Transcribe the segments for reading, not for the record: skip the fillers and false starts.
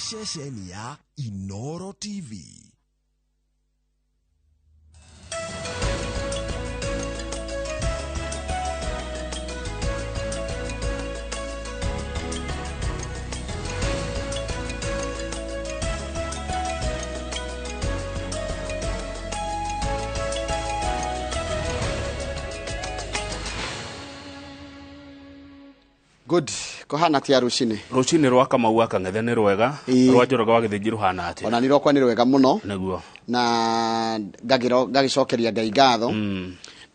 Ceceni ya Inoro TV. Good. Kũhana atia rũcinĩ? Rũcinĩ rwa Kamau wa Kang'ethe nĩ rwega. Rwa Njoroge wa Gĩthĩnji rũhana atĩa? Ona ni rwakwa nĩ rwega mũno. Nĩguo. Na ngagĩcokeria Ngai ngatho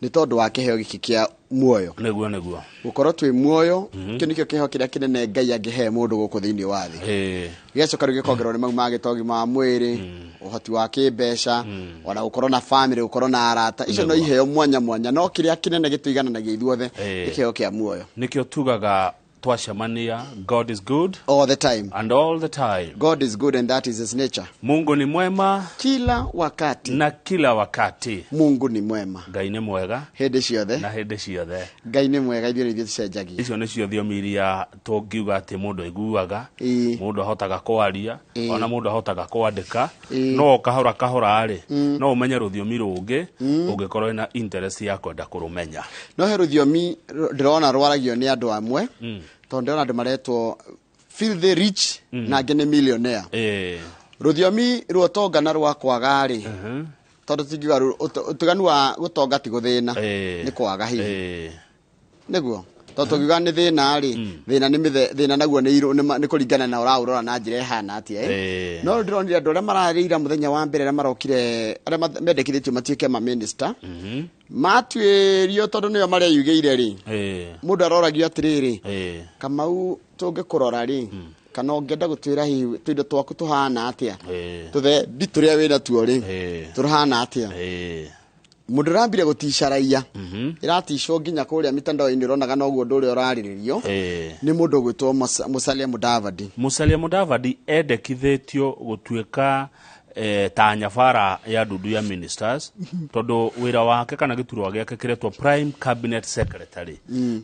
nĩ tondũ wa kĩheo gĩkĩ kĩa muoyo. Nĩguo, nĩguo. Gũkorwo twĩ muoyo, kĩu nĩkĩo kĩheo kĩrĩa kĩnene Ngai angĩhe mũndũ gũkũ thĩinĩ wa thĩ. Gĩgacoka rĩu gĩkongererwo nĩ mau ma gĩtogi ma mwĩrĩ, ũhoti wa kĩmbeca, ona gũkorwo na family, gũkorwo na arata. Icio no iheo mwanya mwanya, no kĩrĩa kĩnene gĩtũigananagia ithuothe nĩ kĩheo kĩa muoyo. Nĩkĩo tugaga twacemania, God is good all the time and all the time. God is good and that is his nature. Mungu ni mwema kila wakati na kila wakati. Mungu ni mwema. Ngai nĩ mwega hĩndĩ ciothe na hĩndĩ ciothe. Ngai nĩ mwega, ithuĩ nĩ ithuĩ tũcenjagia. Icio nĩcio thiomi iria tũngiuga atĩ mũndũ aiguaga, mũndũ ahotaga kwaria, ona mũndũ ahotaga kwandĩka. No kahora kahora rĩ, no ũmenye rũthiomi rũngĩ ũngĩkorwo wĩna interest ya kwenda kũrũmenya. No he rũthiomi ndĩrona rwaragio nĩ andũ amwe, tondũ ndĩrona andũ maretwo filthy rich na angĩ nĩ millionaire. Rũthiomi rwa ũtonga na rwa kwaga rĩ, tondũ tingiuga ũtiganu wa gũtonga ti gũthĩna, nĩ kwaga hihi. Nĩguo. Tondũ tũngiuga nĩ thĩna rĩ, thĩna nĩ mĩthe, thĩna naguo nĩ irũ, nĩ ma, nĩ kũringana na ũraũrora na njĩra ĩhana atĩa, No ndĩronire andũ arĩa mararĩira mũthenya wa mbere arĩa marokire, arĩa mendekithĩtio matuĩke ma minister, matuĩrio tondũ nĩo mareyugĩire rĩ. Mũndũ aroragio atĩrĩrĩ, Kamau tũngĩkũrora rĩ, kana ũngĩenda gũtwĩra hihi tũindo twaku tũhana atĩa? Tũthe ndi tũrĩa wĩna tuo rĩ, tũhana atĩa? Mũndũ ũrambire gũtica raia, ĩraticwo nginya kũrĩa mitandao-inĩ ũronaga noguo ũndũ ũrĩa ũrarĩrĩrio, nĩ mũndũ ũgwĩtwo Musalia Mudavadi. Musalia Mudavadi endekithĩtio gũtuĩka ta nyabara ya ndundu ya ministers, tondũ wĩra wake kana gĩturwa gĩake kĩretwo Prime Cabinet Secretary.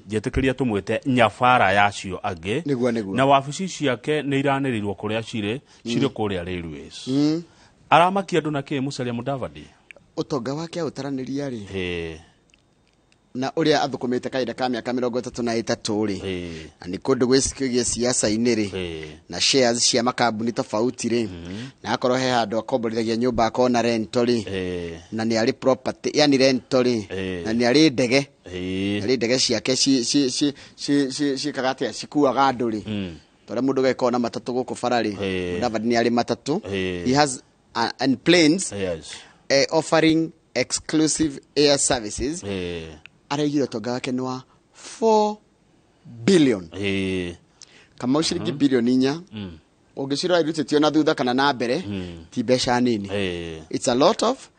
Njĩtĩkĩria tũmwĩte nyabara yacio angĩ. Nĩguo, nĩguo. Na wabici ciake nĩ iranĩrĩirwo kũrĩa cirĩ, cirĩ kũrĩa Railways. Aramakia andũ na kĩ Musalia Mudavadi? Ũtonga wake aũtaranĩria rĩ? Na ũrĩa athũkũmĩte kahinda ka mĩaka mĩrongo ĩtatũ na ĩtatũ rĩ? Na nĩ kũndũ gwĩcigie siasa-inĩ rĩ? Na shares cia makambuni tofauti rĩ? Na akorwo he handũ akomborithagia nyũmba akona rento rĩ? Na nĩ arĩ property, yani rento rĩ? Na nĩ arĩ ndege? Arĩ ndege ciake ciĩkaga atĩa? Cikuaga andũ rĩ? Tondũ mũndũ gagĩkorwo na matatũ gũkũ bara rĩ? Mudavadi nĩ arĩ matatũ. He has and planes, offering exclusive air services. Araigire ũtonga wake nĩ wa 4 billion. Kamau ciringi bilioni inya. Ũngĩcirora irutĩtio na thutha kana na mbere, ti mbeca nini. It's a lot of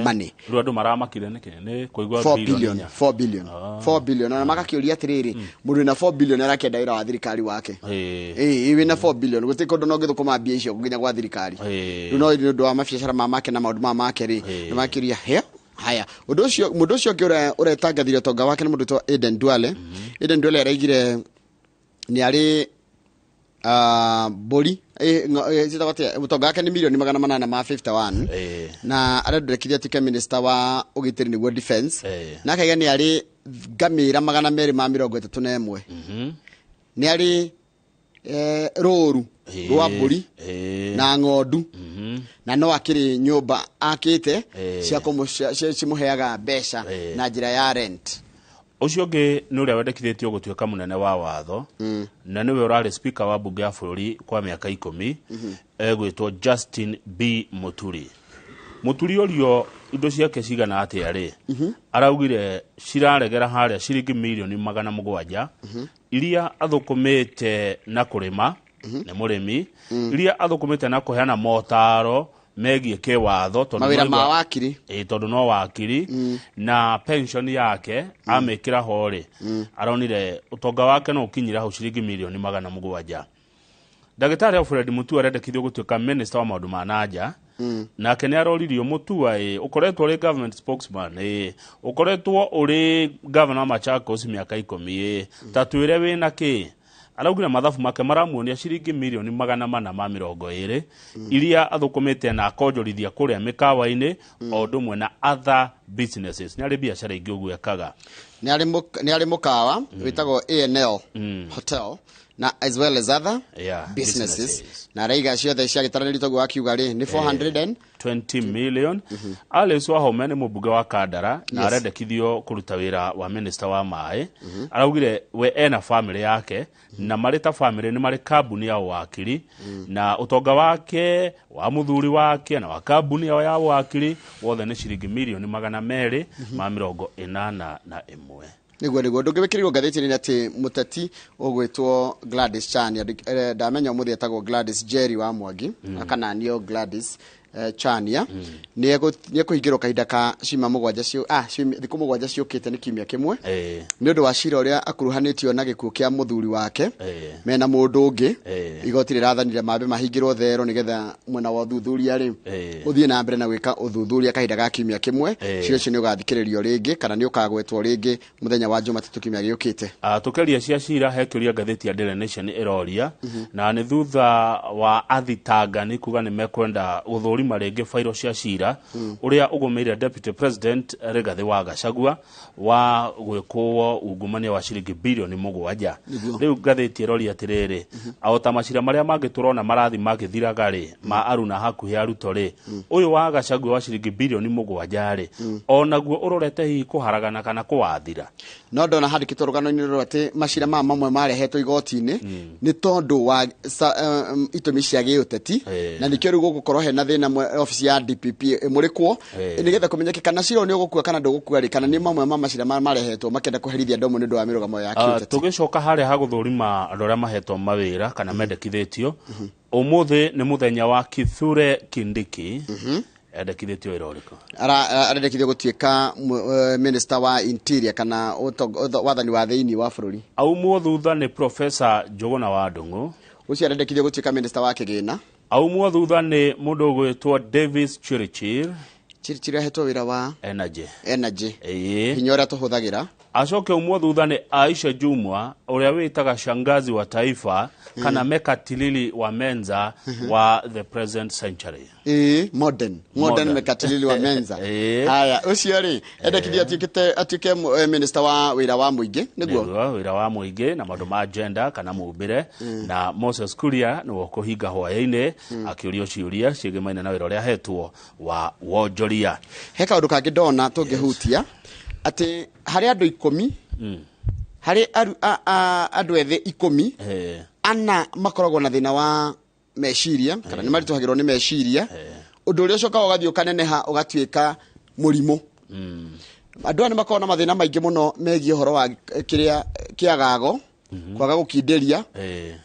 money. Rĩu andũ maramakire nĩkĩ? Nĩ kũigua 4 bilioni billion, inya. 4 billion. 4 billion. Na magakĩũria atĩrĩrĩ, mũndũ wĩna 4 billion arakĩenda wĩra wa thirikari wake. Wĩna 4 billion, gũtirĩ kũndũ no ũngĩthũkũma mbia icio nginya gwa thirikari. Rĩu no nĩ ũndũ wa mabiacara ma make na maũndũ ma make rĩ, nĩ makĩũria, heo? Haya, ũndũ ũcio, mũndũ ũcio ũngĩ ũretangathire ũtonga wake nĩ mũndũ wĩtwo Aden Duale. Aden Duale araigire nĩ arĩ, mbũri, ciĩtagwo atĩa? Ũtonga wake nĩ mirioni magana manana ma 51. Na arendekithia atuĩke minister wa ũgitĩri nĩguo defense. Na akaiga nĩ arĩ ngamĩra magana merĩ ma mĩrongo ĩtatũ na ĩmwe. Nĩ arĩ, rũru rwa mbũri na ng'ondu. Na no akĩrĩ nyũmba akĩte cia cimũheaga mbeca na njĩra ya rent. Ũcio ũngĩ nĩ ũrĩa wendekithĩtio gũtuĩka mũnene wa watho, na nĩwe ũrarĩ speaker wa mbunge ya bũrũri kwa mĩaka ikũmi, egwĩtwo Justin B Muturi. Muturi ũrio indo ciake cigana atĩa rĩ? Araugire ciraregera harĩa ciringi mirioni magana mũgwanja, iria athũkũmĩte na kũrĩma, nĩ mũrĩmi, iria athũkũmĩte na kũheana motaro megiĩ kĩwatho, tondũ Mawĩra no ma igua- wakiri. Tondũ no wakiri, na pension yake amĩkĩra ho rĩ, aronire ũtonga wake no ũkinyire hau ciringi mirioni magana mũgwanja. Ndagĩtarĩ Alfred Mutua arendekithio gũtuĩka minister wa maũndũ ma nanja. Nake nĩ aroririo Mutua, ũkoretwo ũrĩ government spokesman, ũkoretwo ũrĩ governor wa Machakos mĩaka ikũmi, ta twĩre wĩna kĩ? Araugire mathabu make maramuonia ciringi mirioni 420 iria athũkũmĩte na akonjorithia kũrĩa mĩkawa-inĩ o ũndũ ũmwe na other businesses. Nĩ arĩ biacara ingĩ ũguo ekaga. Nĩ arĩ mũkawa wĩtagwo ANL Hotel na as well as other businesses. Businesses. Na araiga ciothe ciagĩtaranĩrio toguo akiuga rĩ nĩ 420 million. Alice Wahome nĩ mũmbunge wa Kandara na arendekithio kũruta wĩra wa minister wa maĩ. Araugire we ena family yake na marĩ ta family nĩ marĩ kambuni ya ũwakiri na ũtonga wake wa mũthuri wake na wa kambuni yao ya ũwakiri wothe nĩ ciringi mirioni 281. Niguo ndũngĩwĩkĩrĩrwo ngathĩti-inĩ nĩ atĩ mũteti ũgwĩtwo Gladys Chania, ndamenya ũmũthĩ etagwo Gladys Jerry wa Mwangi, akananio Gladys Chania, nĩ ekũhingĩrwo kahinda ka ciumia mũgwanja thikũ mũgwanja ciũkĩte nĩ kiumia kĩmwe nĩ ũndũ wa cira ũrĩa akuruhanĩtio na gĩkuũ kĩa mũthuri wake mena mũndũ ũngĩ. Igoti rĩrathanire mambe mahingĩrwo thero nĩgetha mwena wa ũthuthuria rĩ ũthiĩ na mbere na gwĩka ũthuthuria kahinda ga kiumia kĩmwe. Cira ũcio nĩ ũgathikĩrĩrio rĩngĩ kana nĩ ũkagwetwo rĩngĩ mũthenya wa Jumatatũ kiumia gĩũkĩte. Tũkĩaria cia cira he kĩũria ngathĩti ya Daily Nation ĩroria na nĩ thutha wa athitangani kuga nĩ mekwenda gũthũrima rĩngĩ bairo cia cira ũrĩa ũgũmĩire Deputy President Rigathi wa Gachagua wa gwĩkũo ungumania wa ciringi bilioni 7. Rĩu ngathĩti ĩroria atĩrĩrĩ, o ta macira marĩa mangĩ tũrona marathi magĩthiraga rĩ ma Aruna hakuhĩ a Ruto rĩ, ũyũ wa Gachagua wa ciringi bilioni 7 rĩ, onaguo ũrorete hihi kũharagana kana kũwathira? No ndona handĩkĩtwo rũgano-inĩ rũrũ atĩ macira maya mamwe marehetwo igoti-inĩ nĩ tondũ wa itũmi cia gĩũteti na nĩkĩo rĩu gũgũkorwo hena thĩna obici ya DPP ĩmũrĩkwo nĩgetha kũmenyeke kana cira nĩ ũgũkua kana ndũgũkua rĩ, kana nĩ mamwe ma macira marĩa marehetwo makĩenda kũherithia andũ amwe nĩ ũndũ wa mĩrũgamo ya kĩũteti. Tũgĩcoka harĩa ha gũthũrima andũ arĩa mahetwo mawĩra kana mendekithĩtio, ũmũthĩ nĩ mũthenya wa Kithure Kindiki. Endekithĩtio wĩra ũrĩkũ? Arendekithio gũtuĩka minister wa interior kana wathani wa thĩinĩ wa bũrũri. Aumwo thutha nĩ Professor Njũgũna wa Ndung'u. Ũcio arendekithio gũtuĩka minister wa kĩgĩna. Aumwo thutha nĩ mũndũ ũgwĩtwo Davis Chirchir. Chirchir ahetwo wĩra wa energy. Hinya ũrĩa tũhũthagĩra. Acoke umwo thutha nĩ Aisha Jumwa ũrĩa wĩtaga shangazi wa taifa kana Mekatilili wa Menza wa the present century. Modern Mekatilili wa Menza. Haya, ũcio rĩ endekithia atuĩke minister wa wĩra wa mũingĩ, nĩguo? Wĩra wa mũingĩ na maũndũ ma gender kana mũmbĩre, na Moses Kuria nĩwe ũkũhinga hwaĩ-inĩ akĩũrio ciũria ciĩgĩmaine na wĩra ũrĩa ahetwo wa wonjoria. He kaũndũ kangĩ ndona tũngĩhutia atĩ harĩ andũ 10, harĩ andũ ethĩ 10, ana makoragwo na thĩna wa meciria kana nĩ maritũhagĩrwo nĩ meciria, ũndũ ũrĩa ũcokaga ũgathiĩ ũkaneneha ũgatuĩka mũrimũ. Andũ aya nĩ makoragwo na mathĩna maingĩ mũno megiĩ ũhoro wa kĩrĩa kĩagago, kwaga gũkindĩria,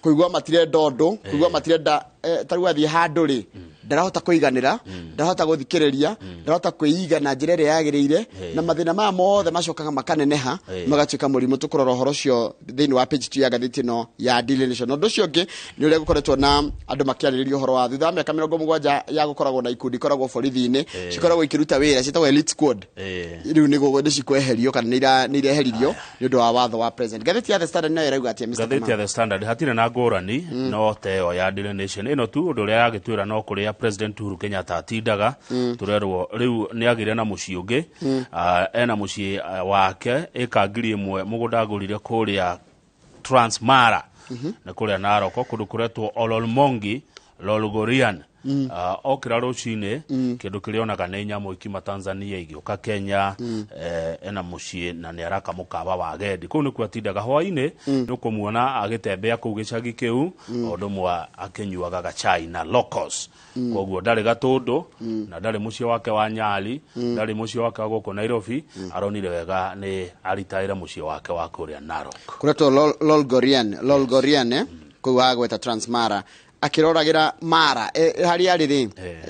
kũigua matirenda ũndũ, kũigua matirenda ta rĩu athiĩ handũ rĩ ndarahota kũiganĩra, ndarahota gũthikĩrĩria, ndarahota kwĩiga na njĩra ĩrĩa yagĩrĩire, na mathĩna maya mothe macokaga makaneneha magatuĩka mũrimũ. Tũkũrora ũhoro ũcio thĩinĩ wa page 2 ya ngathĩti ĩno ya Daily Nation. Ũndũ ũcio ũngĩ nĩ ũrĩa gũkoretwo na andũ makĩarĩrĩria ũhoro wa thutha wa mĩaka 70 ya gũkoragwo na ikundi ikoragwo borithi-inĩ cikoragwo ikĩruta wĩra ciĩtagwo elite squad, rĩu nĩ cikweherio kana nĩ ireheririo nĩ ũndũ wa watho wa president. Ngathĩti ya The Standard nayo ĩrauga atĩa, Mr. Ngathĩti ya The Standard hatirĩ na ngũrani no teo ya Daily Nation ĩno tu ũndũ ũrĩa yagĩtwĩra no kũrĩa President Uhuru Kenyatta atindaga, tũrerwo rĩu nĩ agĩire na mũciĩ ũngĩ, ena mũciĩ wake ĩka 1,000 mũgũnda agũrire kũrĩa Transmara na kũrĩa Narok kũndũ kũretwo Ololmongi Lolgorian. Okĩra rũcinĩ kĩndũ kĩrĩa onaga nĩ nyamũ ikima Tanzania igĩũka Kenya, ena mũciĩ na nĩ araka mũkawa wa agendi kũu nĩkuo atindaga. Hwaĩ-inĩ nĩ ũkũmuona agĩtembea kũu gĩcagi kĩu o ũndũ ũmwe akĩnyuaga gacai na locos. Koguo ndarĩ Gatũndũ na ndarĩ mũciĩ wake wa Nyali, ndarĩ mũciĩ wake wa gũkũ Nairobi, aronire wega nĩ aritaĩre mũciĩ wake wa kũrĩa Narok kũretwo Lolgorian kũu agweta Transmara akĩroragira mara harĩa arĩ rĩ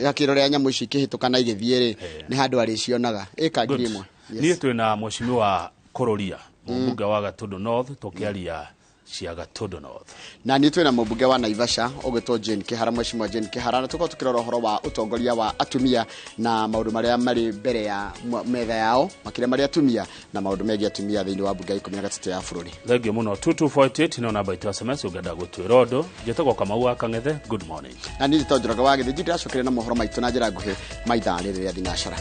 akĩrorera nyamũ ici ikĩhĩtũka na igĩthiĩ rĩ nĩ handũ arĩcionaga ĩka 1,000. Niĩ twĩna mheshimiwa Kũrũria mũmbunge wa Gatũndũ North tũkĩaria Cia Gatundu North. Na nĩ twĩna mũmbunge wa Naivasha ũgwĩtwo Jane Kĩhara, Mheshimiwa Jane Kĩhara, na tũkorwo tũkĩrora ũhoro wa ũtongoria wa atumia na maũndũ marĩa marĩ mbere ya metha yao, makĩria marĩ atumia na maũndũ megiĩ atumia thĩinĩ wa mbunge ya 13 ya bũrũri. Thengiũ mũno. 2248 no namba itũ ya SMS ũngĩenda gũtwĩra ũndũ. Njĩtagwo Kamau wa Kang'ethe. Good morning. Na niĩ njĩtagwo Njoroge wa Gĩthĩnji. Ndĩracokeria na mohoro maitũ na njĩra nguhĩ ma ithaa rĩrĩ rĩa thinacara.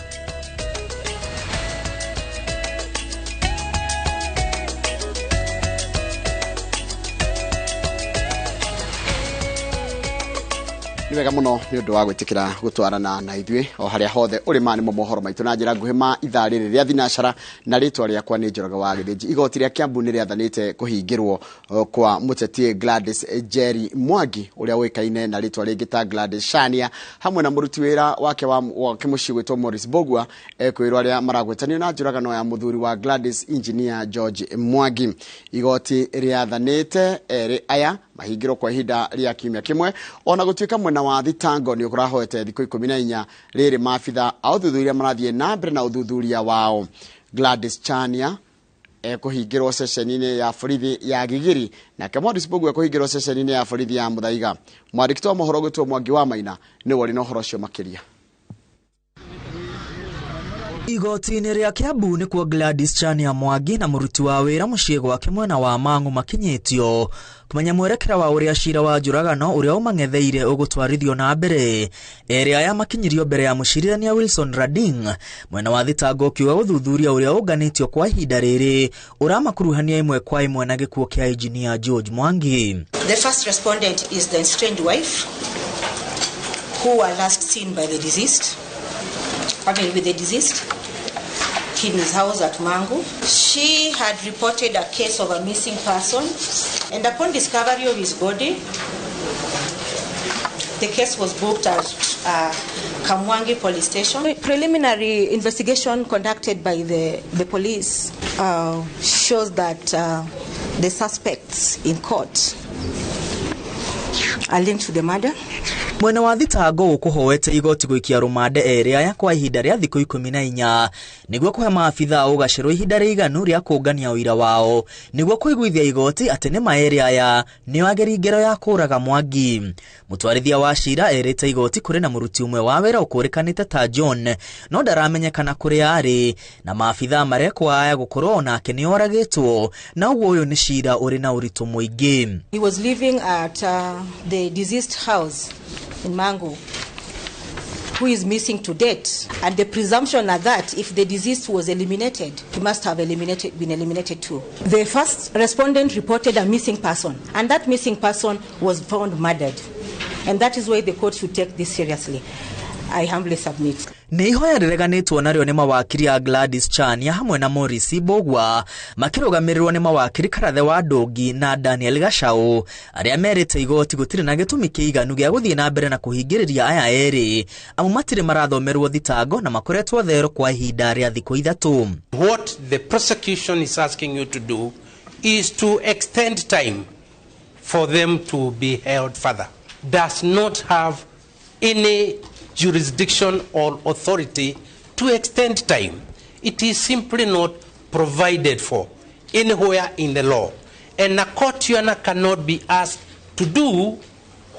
Nĩ wega mũno nĩ ũndũ wa gwĩtĩkĩra gũtwarana na ithuĩ o harĩa hothe ũrĩ. Ma nĩmo mohoro maitũ na njĩra nguhĩ ma ithaa rĩrĩ rĩa thinacara, na rĩtwa rĩakwa nĩ Njoroge wa Gĩthĩnji. Igoti rĩa Kiambu nĩ rĩathanĩte kũhingĩrwo kwa mũteti Gladys Jerry Mwangi, ũrĩa ũĩkaine na rĩtwa rĩngĩ ta Gladys Shania, hamwe na mũruti wĩra wake wa kĩmũciĩ gwĩtwo Morris Bogwa, ekwĩrwo arĩa maragwetanio na njũragano ya mũthuri wa Gladys, Engineer George Mwangi. Igoti rĩathanĩte erĩ aya mahingĩrwo kwa ihinda rĩa kiumia kĩmwe, ona gũtuĩka mwena wa thitango nĩ ũrahoete thikũ 14. Rĩrĩ maabitha a ũthuthuria marathiĩ na mbere na ũthuthuria wao. Gladys Chania ekũhingĩrwo ceceni-inĩ ya borithi ya Gigiri, nake Morris Mbugua ekũhingĩrwo ceceni-inĩ ya borithi ya Muthaiga. Mwandĩki wa mohoro gwĩtwo Mwangi wa Maina nĩwe ũrĩ na ũhoro ũcio makĩria. Igoti-inĩ rĩa Kiambu nĩkuo Gladys Chania Mwangi na mũruti wa wĩra mũciĩ gwake mwena wa Mang'u makinyĩtio kũmenya mwerekera wa ũrĩa cira wa njũragano ũrĩa ũmang'etheire ũgũtwarithio na mbere. Erĩ aya makinyirio mbere ya mũcirithania Wilson Rading, mwena wa thitango ũkiuga ũthuthuria ũrĩa ũnganĩtio kwa ihinda rĩrĩ ũramakuruhania ĩmwe kwa ĩmwe na gĩkuũ kĩa Engineer George Mwangi. The first respondent is the estranged wife who were last seen by the deceased, I mean with the deceased, in his house at Mangu. She had reported a case of a missing person, and upon discovery of his body, the case was booked at Kamwangi Police Station. Preliminary investigation conducted by the police shows that the suspects in court are linked to the murder. Mwena wa thitango ũkũhoete igoti gũikia rũmande erĩ aya kwa ihinda rĩa thikũ 14 nĩguo kũhe maabitha ũgacĩrwo ihinda rĩiganu rĩa kũngania ũira wao nĩguo kũiguithia igoti atĩ nĩ ma erĩ aya nĩo ageri ngero ya kũraga Mwangi. Mũtwarithia wa cira erĩte igoti kũrĩ na mũruti ũmwe wa wĩra ũkũrĩkanĩte ta John, no ndaramenyekana kũrĩa arĩ, na maabitha marekwo aya gũkorwo onake nĩ oragĩtwo, na ũguo ũyũ nĩ cira ũrĩ na ũritũ mũingĩ. He was living at the deceased house in Mangu, who is missing to date, and the presumption are that if the deceased was eliminated, he must have been eliminated too. The first respondent reported a missing person, and that missing person was found murdered, and that is why the court should take this seriously. I humbly submit. Nĩ ihoya rĩreganĩtwo narĩo nĩ mawakiri a Gladys Chania hamwe na Morris Mbugua, makĩrũgamĩrĩrwo nĩ mawakiri Karathe wa Ndũngi na Daniel Gachau, arĩa merĩte igoti gũtirĩ na gĩtũmi kĩiganu gĩa gũthiĩ na mbere na kũhingĩrĩria aya erĩ, amu matirĩ marathomerwo thitango na makoretwo thero kwa ihinda rĩa thikũ 3. What the prosecution is asking you to do is to extend time for them to be held further. Does not have any jurisdiction or authority to extend time. It is simply not provided for anywhere in the law. And a court cannot be asked to do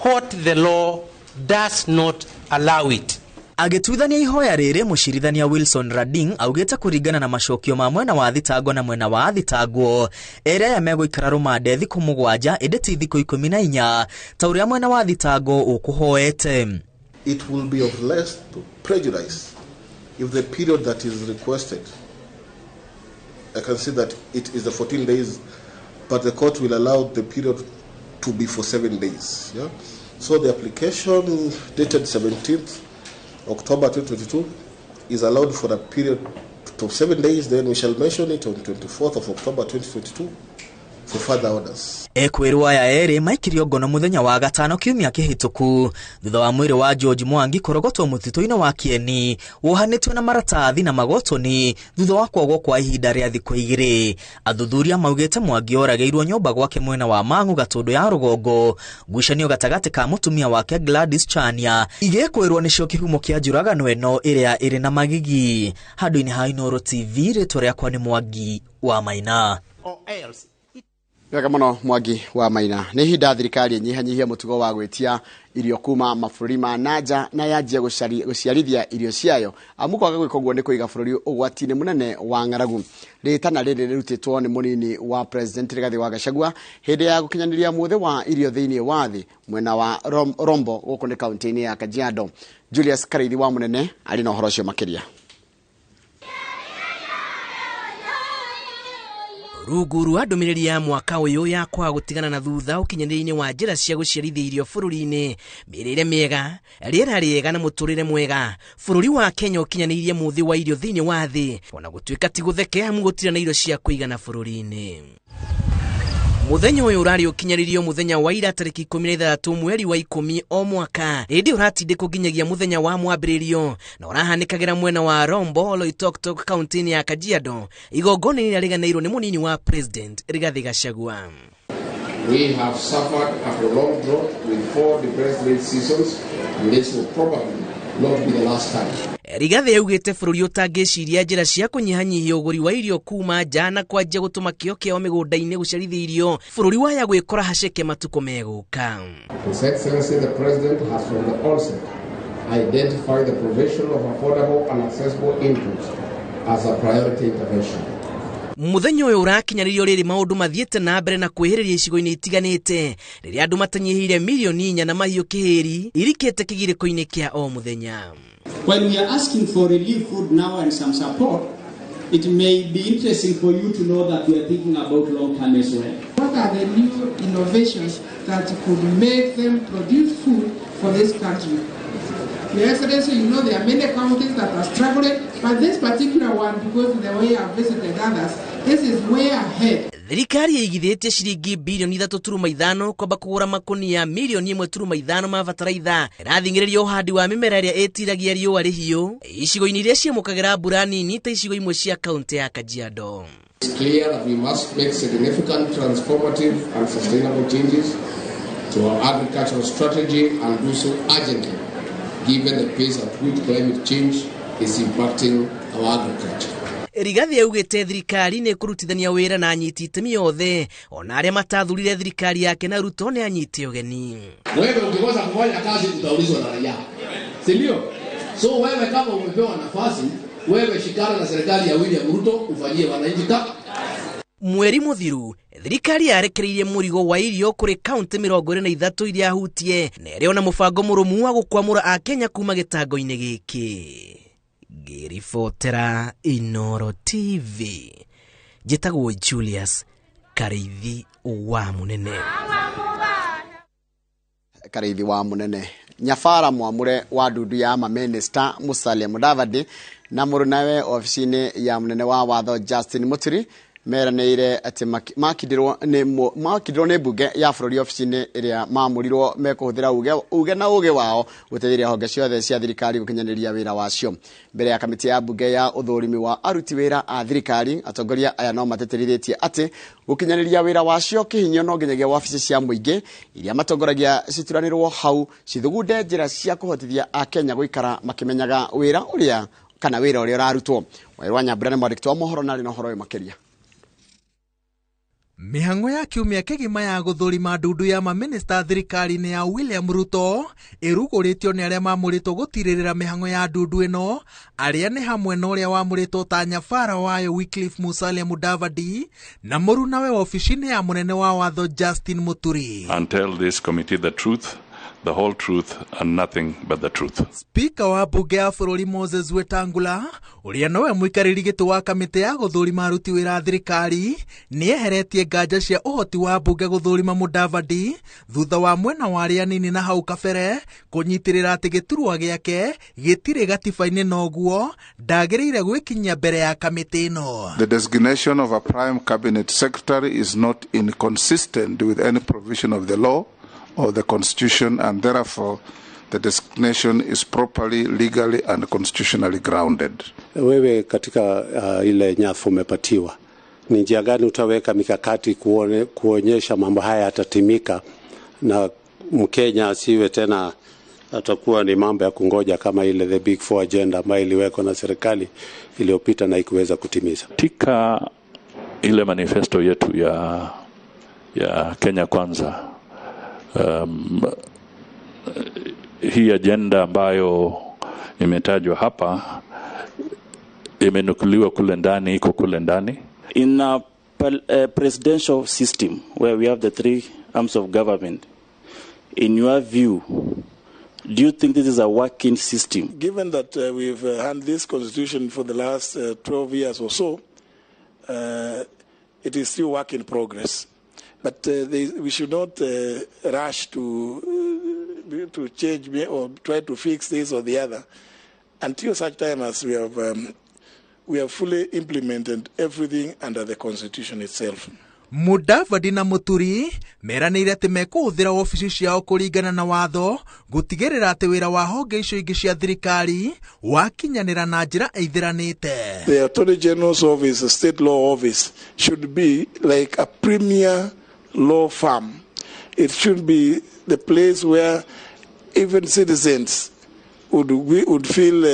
what the law does not allow it. Agĩtuithania ihoya rĩrĩ, mũcirithania Wilson Rading augĩte kũringana na macokio ma mwena wa thitango na mwena wa thitangwo, erĩ aya megũikara rũmande thikũ 7 ĩndĩ ti thikũ 14 ta ũrĩa mwena wa thitango ũkũhoete. It will be of less to prejudice if the period that is requested, I can see that it is the 14 days, but the court will allow the period to be for 7 days. Yeah? So the application dated 17th October 2022 is allowed for a period of 7 days, then we shall mention it on 24th of October 2022 for further orders. Ekwĩrwo aya erĩ maikirio ngono mũthenya wa gatano kiumia kĩhĩtũku thutha wa mwĩrĩ wa George Mwangi kũrogotwo mũtitũ-inĩ wa Kieni wohanĩtio na maratathi na magotoni thutha wa kwagwo kwa ihinda rĩa thikũ 2. Athuthuria maugĩte Mwangi oragĩirwo nyũmba gwake mwena wa Mang'u Gatũndũ ya rũgongo. Ngucanio gatagatĩ ka mũtumia wake Gladys Chania igĩkwĩrwo nĩcio kĩhumo kĩa njũragano ĩno ĩrĩa ĩrĩ na magigi. Handũ-inĩ ha Inooro TV, rĩtwa rĩakwa nĩ Mwangi wa Maina. Or else. Wega muno Mwangi wa Maina. Nĩ ihinda thirikari ĩnyihanyihia mũtugo wa gwĩtia irio kuma mabũrũri ma nanja na yanjie gũciarithia irio ciayo, amu kwaga gwĩka ũguo nĩ kũiga bũrũri ũgwati-inĩ mũnene wa ng'aragu. Rĩtana rĩrĩ rĩrutĩtwo nĩ mũnini wa President Rigathi wa Gachagua hĩndĩ ya gũkinyanĩria mũthĩ wa irio thĩinĩ wa thĩ mwena wa Rombo gũkũ nĩ kaunti-inĩ ya Kajiado. Julius Karaithi wa Mũnene arĩ na ũhoro ũcio makĩria. Rungu rwa ndũmĩrĩri ya mwaka ũyũ ya kwaga gũtigana na thutha ũkinyanĩria-inĩ wa njĩra cia gũciarithia irio bũrũri-inĩ, mĩrĩre mĩega, rĩera rĩega na mũtũrĩre mwega, bũrũri wa Kenya ũkinyanĩirie mũthĩ wa irio thĩinĩ wa thĩ, ona gũtuĩka ti gũtheke amu gũtirĩ na irio cia kũigana bũrũri-inĩ. Mũthenya ũyũ ũrarĩ ũkinyanĩrio mũthenya wa ira tarĩki 16 mweri wa 10 o mwaka, ĩndĩ ũratindĩkwo nginyagia mũthenya wa mwambĩrĩrio na ũrahanĩkagĩra mwena wa Rombo, Loitoktok, kaunti-inĩ ya Kajiado, igongona-inĩ rĩrĩa rĩganĩirwo nĩ mũnini wa President Rigathi Gachagua. We have suffered a prolonged drought with 4 depressed rain seasons, and this will probably not be the last time. Rigathi augĩte bũrũri ũtangĩciria njĩra cia kũnyihanyihia ũgũri wa irio kuma nja na kwanjia gũtũma kĩo kĩao mĩgũnda-inĩ gũciarithia irio, bũrũri waya gwĩkora haceke matukũ megũka. His Excellency the President has from the onset identified the provision of affordable and accessible inputs as a priority intervention. Mũthenya ũyũ ũrakinyanĩrio rĩrĩ maũndũ mathiĩte na mbere na kwĩhĩrĩria icigo-inĩ itiganĩte rĩrĩa andũ matanyihĩire milioni 4 na mahiũ kĩhĩri irikĩte kĩgirĩko-inĩ kĩa o mũthenya. When we are asking for relief food now and some support, it may be interesting for you to know that we are thinking about long term as well. What are the new innovations that could make them produce food for this country? Your Excellency, you know there are many counties that are struggling, but this particular one, because the way I've visited others, this is way ahead. Thirikari ĩigithĩtie ciringi bilioni 3.5 kwamba kũgũra makunia milioni 1.5 ma bataraitha ĩrathing'ĩrĩria ũhandi wa mĩmera ĩrĩa ĩtiragia riũa rĩhiũ icigo-inĩ iria ciamũkagĩra mbura nini ta icigo imwe cia kaunti ya Kajiado. It's clear that we must make significant transformative and sustainable changes to our agricultural strategy and do so urgently, given the pace at which climate change is impacting our agriculture. Rigathi augĩte thirikari nĩ ĩkũrutithania wĩra na anyiti itemi othe ona arĩa matathurire thirikari yake na Ruto nĩ anyite ũgeni. Wewe ukikosa kufanya kazi utaulizwa na raia, si ndio? So wewe kama umepewa nafasi, wewe shikana na serikali ya William Ruto ufanyie wananchi kazi. Mweri mũthiru thirikari yarekereirie mũrigo wa irio kũrĩ kaunti 23 iria hutie na ĩrĩ ona mũbango mũrũmu wa gũkwamũra Akenya kuma gĩtango-inĩ gĩkĩ. Ngĩribotera Inooro TV, njĩtagwo Julius Karaithi wa Mũnene. Karaithi wa Mũnene. Nyabara mwamũre wa ndundu ya mamĩnĩsta Musalia Mudavadi na mũrunawe obici-inĩ ya mũnene wa watho Justin Muturi meranĩire atĩ makindirwo nĩ mbunge ya bũrũri obici-inĩ ĩrĩa maamũrirwo mekũhũthĩra uge na ũgĩ wao gũteithĩrĩria honge ciothe cia thirikari gũkinyanĩria wĩra wacio. Mbere ya kamĩtĩ ya mbunge ya ũthũrimi wa aruti wĩra a thirikari, atongoria aya no matĩtĩrithĩtie atĩ gũkinyanĩria wĩra wacio kĩhinyio no nginyagia wabici cia mũingĩ iria matongoragia cituranĩrwo hau cithugunde njĩra cia kũhotithia Akenya gũikara makĩmenyaga wĩra ũrĩa kana wĩra ũrĩa ũrarutwo. Wairwa Nyambura nĩ mwandĩki wa mohoro na arĩ na ũhoro ũyũ makĩria. Mĩhang'o ya kiumia kĩgima ya gũthũrima ndundu ya mamĩnĩsta thirikari-inĩ ya William Ruto ĩrugũrĩtio nĩ arĩa mamũrĩtwo gũtirĩrĩra mĩhang'o ya ndundu ĩno, arĩa nĩ hamwe na ũrĩa wamũrĩtwo ta nyabara wayo Wycliffe Musalia Mudavadi na mũrunawe obici-inĩ ya mũnene wa watho Justin Muturi. And tell this committee the truth, the whole truth and nothing but the truth. Speaker wa bunge ya bũrũri Moses Wetangula ũrĩa nowe mũikarĩri gĩtĩ wa kamĩtĩ ya gũthũrima aruti wĩra a thirikari nĩeheretie nganja cia ũhoti wa bunge gũthũrima Mudavadi thutha wa mwena wa arĩa anini na hau kabere kũnyitĩrĩra atĩ gĩturwa gĩake gĩtirĩ gatiba-inĩ noguo ndagĩrĩire gwĩkinyia mbere ya kamĩtĩ ĩno. The designation of a prime cabinet secretary is not inconsistent with any provision of the law or the Constitution, and therefore the designation is properly, legally and constitutionally grounded. Wewe katika ile nyafu umepatiwa, ni njia gani utaweka mikakati kuonyesha mambo haya yatatimika na Mkenya asiwe tena atakuwa ni mambo ya kungoja kama ile the big four agenda ambayo iliwekwa na serikali iliyopita na ikuweza kutimiza? Katika ile manifesto yetu ya ya Kenya Kwanza. Hii agenda ambayo imetajwa hapa imenukuliwa kule ndani, iko kule ndani. In a presidential system where we have the three arms of government, in your view, do you think this is a working system? Given that we've had this constitution for the last 12 years or so, it is still work in progress. But we should not rush to change or try to fix this or the other until such time as we have fully implemented everything under the constitution itself. Mudavadi na Muturi meranĩire atĩ mekũhũthĩra wabici ciao kũringana na watho gũtigĩrĩra atĩ wĩra wa honge icio ingĩ cia thirikari wakinyanĩra na njĩra ĩithĩranĩte. The Attorney General's office, the state law office, should be like a premier law firm. It should be the place where even citizens would feel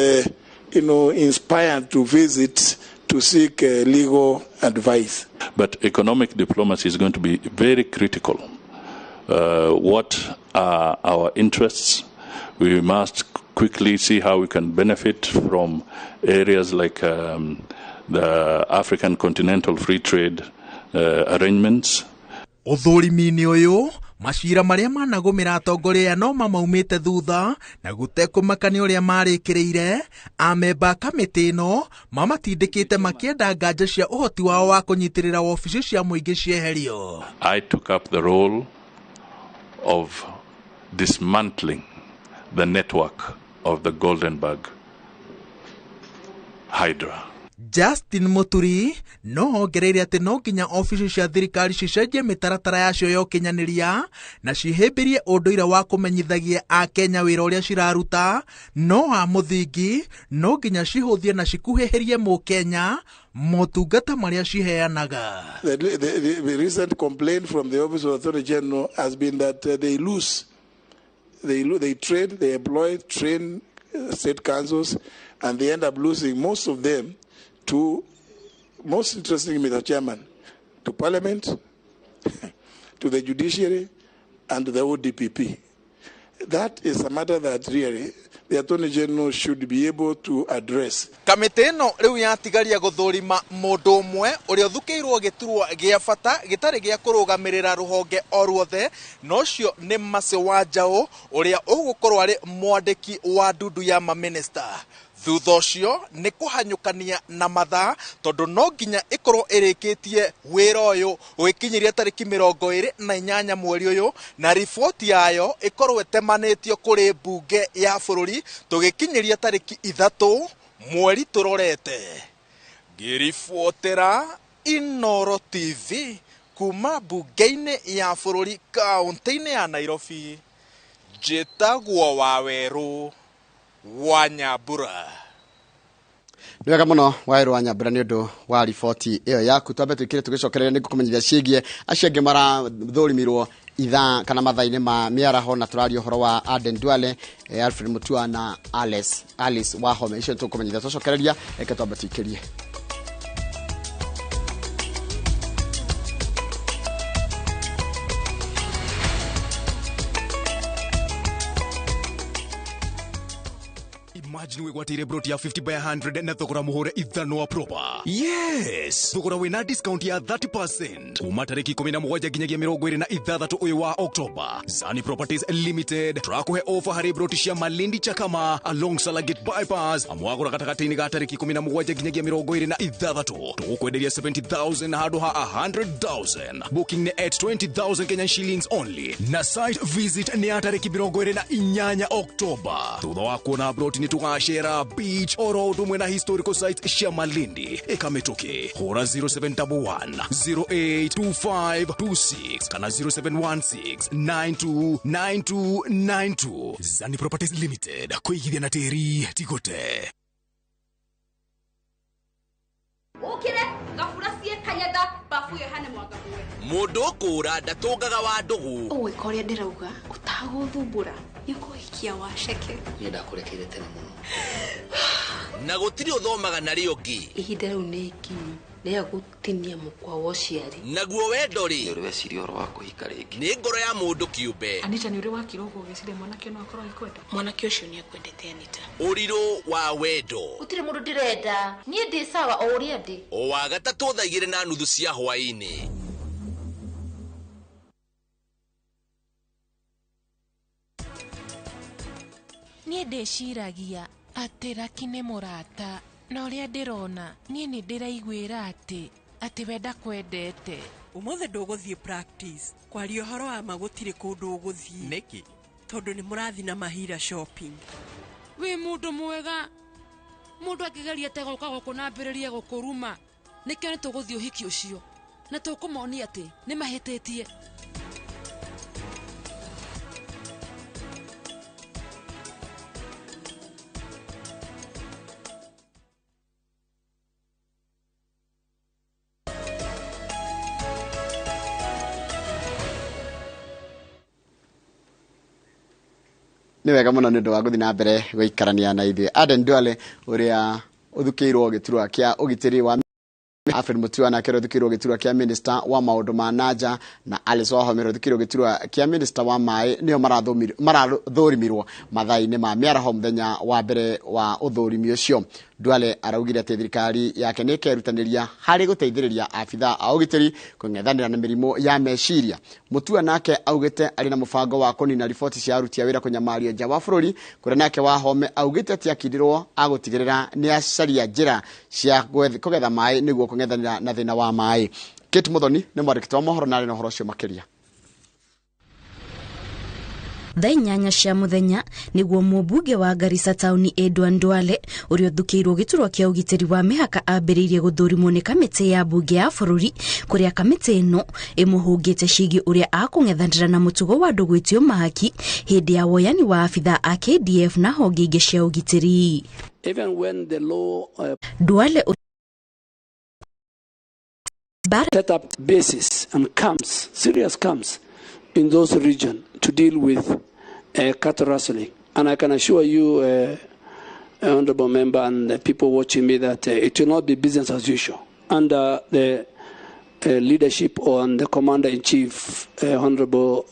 inspired to visit to seek legal advice. But economic diplomacy is going to be very critical. What are our interests? We must quickly see how we can benefit from areas like the African Continental Free Trade arrangements. Ũthũrimi-inĩ ũyũ macira marĩa managũmĩra atongoria no mamaumĩte thutha na gũtekũmakania ũrĩa marĩkĩrĩire amemba a kamĩtĩ ĩno mamatindĩkĩte makĩenda nganja cia ũhoti wao wa kũnyitĩrĩra wabici cia mũingĩ cieherio. I took up the role of dismantling the network of the Goldenberg Hydra. Justin Muturi no ongereire atĩ no nginya obici cia thirikari cicenjie mĩtaratara yacio ya ũkinyanĩria na cihĩmbĩrie ũndũire wa kũmenyithagia Akenya wĩra ũrĩa ciraruta, no wa mũthingi no nginya cihũthie na cikuhĩhĩrie mũkenya motungata marĩa ciheanaga. The recent complaint from the Office of Attorney General has been that they lose. They train, they employ, train state councils, and they end up losing most of them to, most interestingly, Mr. Chairman, to Parliament, to the judiciary, and to the ODPP. That is a matter that really the Attorney General should be able to address. Kamĩtĩ ĩno rĩu yatigaria gũthũrima mũndũ ũmwe ũrĩa ũthukĩirwo gĩturwa gĩa bata gĩtarĩ gĩa kũrũgamĩrĩra rũhonge o ruothe, na ũcio nĩ Mercy Wanjaũ ũrĩa ũgũkorwo arĩ mwandĩki wa ndundu ya mamĩnĩsta. Thutha ũcio nĩ kũhanyũkania na mathaa tondũ no nginya ĩkorwo ĩrĩkĩtie wĩra ũyũ ũgĩkinyĩria tarĩki 28 mweri ũyũ, na riboti yayo ĩkorwo ĩtemanĩtio kũrĩ mbunge ya bũrũri tũgĩkinyĩria tarĩki 3 mweri tũrorete. Ngĩribotera Inooro TV kuma mbunge-inĩ ya bũrũri kaũntĩ-inĩ ya Nairobi, njĩtagwo Wawerũ wa Nyambura. Nĩ wega mũno Wawerũ wa Nyambura nĩ ũndũ wa riboti ĩyo yaku. Twambe twĩkĩre tũgĩcokereria nĩ ngũkũmenyithia ciĩgiĩ acio angĩ marathũrimirwo ithaa kana mathaa-inĩ ma mĩaraho, na tũraria ũhoro wa Aden Duale, Alfred Mutua na Alice Wahome. Icio tũkũmenyithia twacokereria, reke twambe twĩkĩrie. Imagine wigwatire broti ya 50 by 100 na thogora muhure ithano wa proper. Yes, thogora wina discount ya 30% kuma tariki 17 nginyagia 26 uyu wa October. Zani Properties Limited turakuhe offer hari broti cia Malindi Chakama along Salagate bypass amwagura gatagati-ini ga tariki 17 nginyagia 26 tukwenderia 70,000 handu ha 100,000. Booking ni at 20,000 Kenyan shillings only na site visit ni ya tariki 28 October. Thutha wa kuona broti ni tugacera beach oro undu umwe na historical site cia Malindi. Ikamituki hura 0711 082526 kana 0716 929292. Zani Properties Limited, kwigithia na tiri tigote. Ukire gabura cie kanyatha bafu yohane mwanga muwe mundu kura ndatungaga wa ndugu ugwika uria ndirauga utaguthumbura nikuhikia waceke nie ndakurekeire tene muno na gutiri uthomaga na rio ngi ihinda riu ni ikinyu Nĩ agũtinia mũkwa wa ũciari. Naguo wendo rĩ, nĩ ũrĩ weciria ũhoro wa kũhika rĩngĩ? Nĩ ngoro ya mũndũ kĩũmbe. Anita, nĩ ũrĩ wakira ũguo ũgĩciria mwanake no akorwo agĩkwenda? Mwanake ũcio nĩ akwendete, Anita. Ũrirũ wa wendo. Gũtirĩ mũndũ ndĩrenda, niĩ ndĩ sawa o ũrĩa ndĩ. O wa gatatũ thaa 2:30 cia hwaĩ-inĩ. Niĩ ndĩciragia atĩ Raki nĩ mũrata, na ũrĩa ndĩrona niĩ nĩ ndĩraiguĩra atĩ we ndakwendete. Ũmũthĩ ndũgũthiĩ practice. Kwaria ũhoro wa ma gũtirĩ kũndũ ũgũthiĩ. Nĩkĩ? Tondũ nĩ mũrathiĩ na Mahira shopping. Wĩ mũndũ mwega. Mũndũ angĩgeria te gũka gũkũ na ambĩrĩrie gũkũruma, nĩkĩo nĩ tũgũthiĩ ũhiki ũcio na tũkũmonia atĩ nĩ mahĩtĩtie. Nĩ wega mũno nĩ ũndũ wa gũthiĩ na mbere gũikarania na ithuĩ. Aden Duale ũrĩa ũthukĩirwo gĩturwa kĩa ũgitĩri wa Alfred Mutua nake ũthukĩirwo gĩturwa kĩa minister wa maũndũ ma nanja, na Alice Wahome ũthukĩirwo gĩturwa kĩa minister wa maĩ, nĩo marathũrimirwo mathaa-inĩ ma mĩaraho mũthenya wa mbere wa ũthũrimi ũcio. Duale araugire atĩ thirikari yake nĩ ĩkerutanĩria harĩ gũteithĩrĩria abithaa a ũgitĩri kũng'ethanĩra na mĩrimũ ya meciria. Mutua nake augĩte arĩ na mũbango wa kũnina riboti cia aruti a wĩra kũnyamario nja wa bũrũri, kũrĩa nake Wahome augĩte atĩ akindirwo agũtigĩrĩra nĩ acaria njĩra cia kũgetha maĩ nĩguo kũng'ethanĩra na thĩna wa maĩ. Kate Muthoni nĩ mwandĩki wa mohoro na arĩ na ũhoro ũcio makĩria. Thaa 8 cia mũthenya nĩguo mũmbunge wa Garissa taũni Edwin Duale ũrĩa ũthukĩirwo gĩturwa kĩa ũgitĩri wa mĩhaka ambĩrĩirie gũthũrimwo nĩ kamĩtĩ ya mbunge ya bũrũri, kũrĩa kamĩtĩ ĩno ĩmũhũngĩte ciĩgiĩ ũrĩa akũng'ethanĩra na mũtugo wa andũ gwĩtio mahaki hĩndĩ ya woyani wa abithaa a KDF na honge ingĩ cia ũgitĩri. Even when the law Duale set up bases and camps, serious camps in those regions to deal with cattle rustling. And I can assure you, honorable member and the people watching me, that it will not be business as usual. Under the leadership on the Commander-in-Chief, Honorable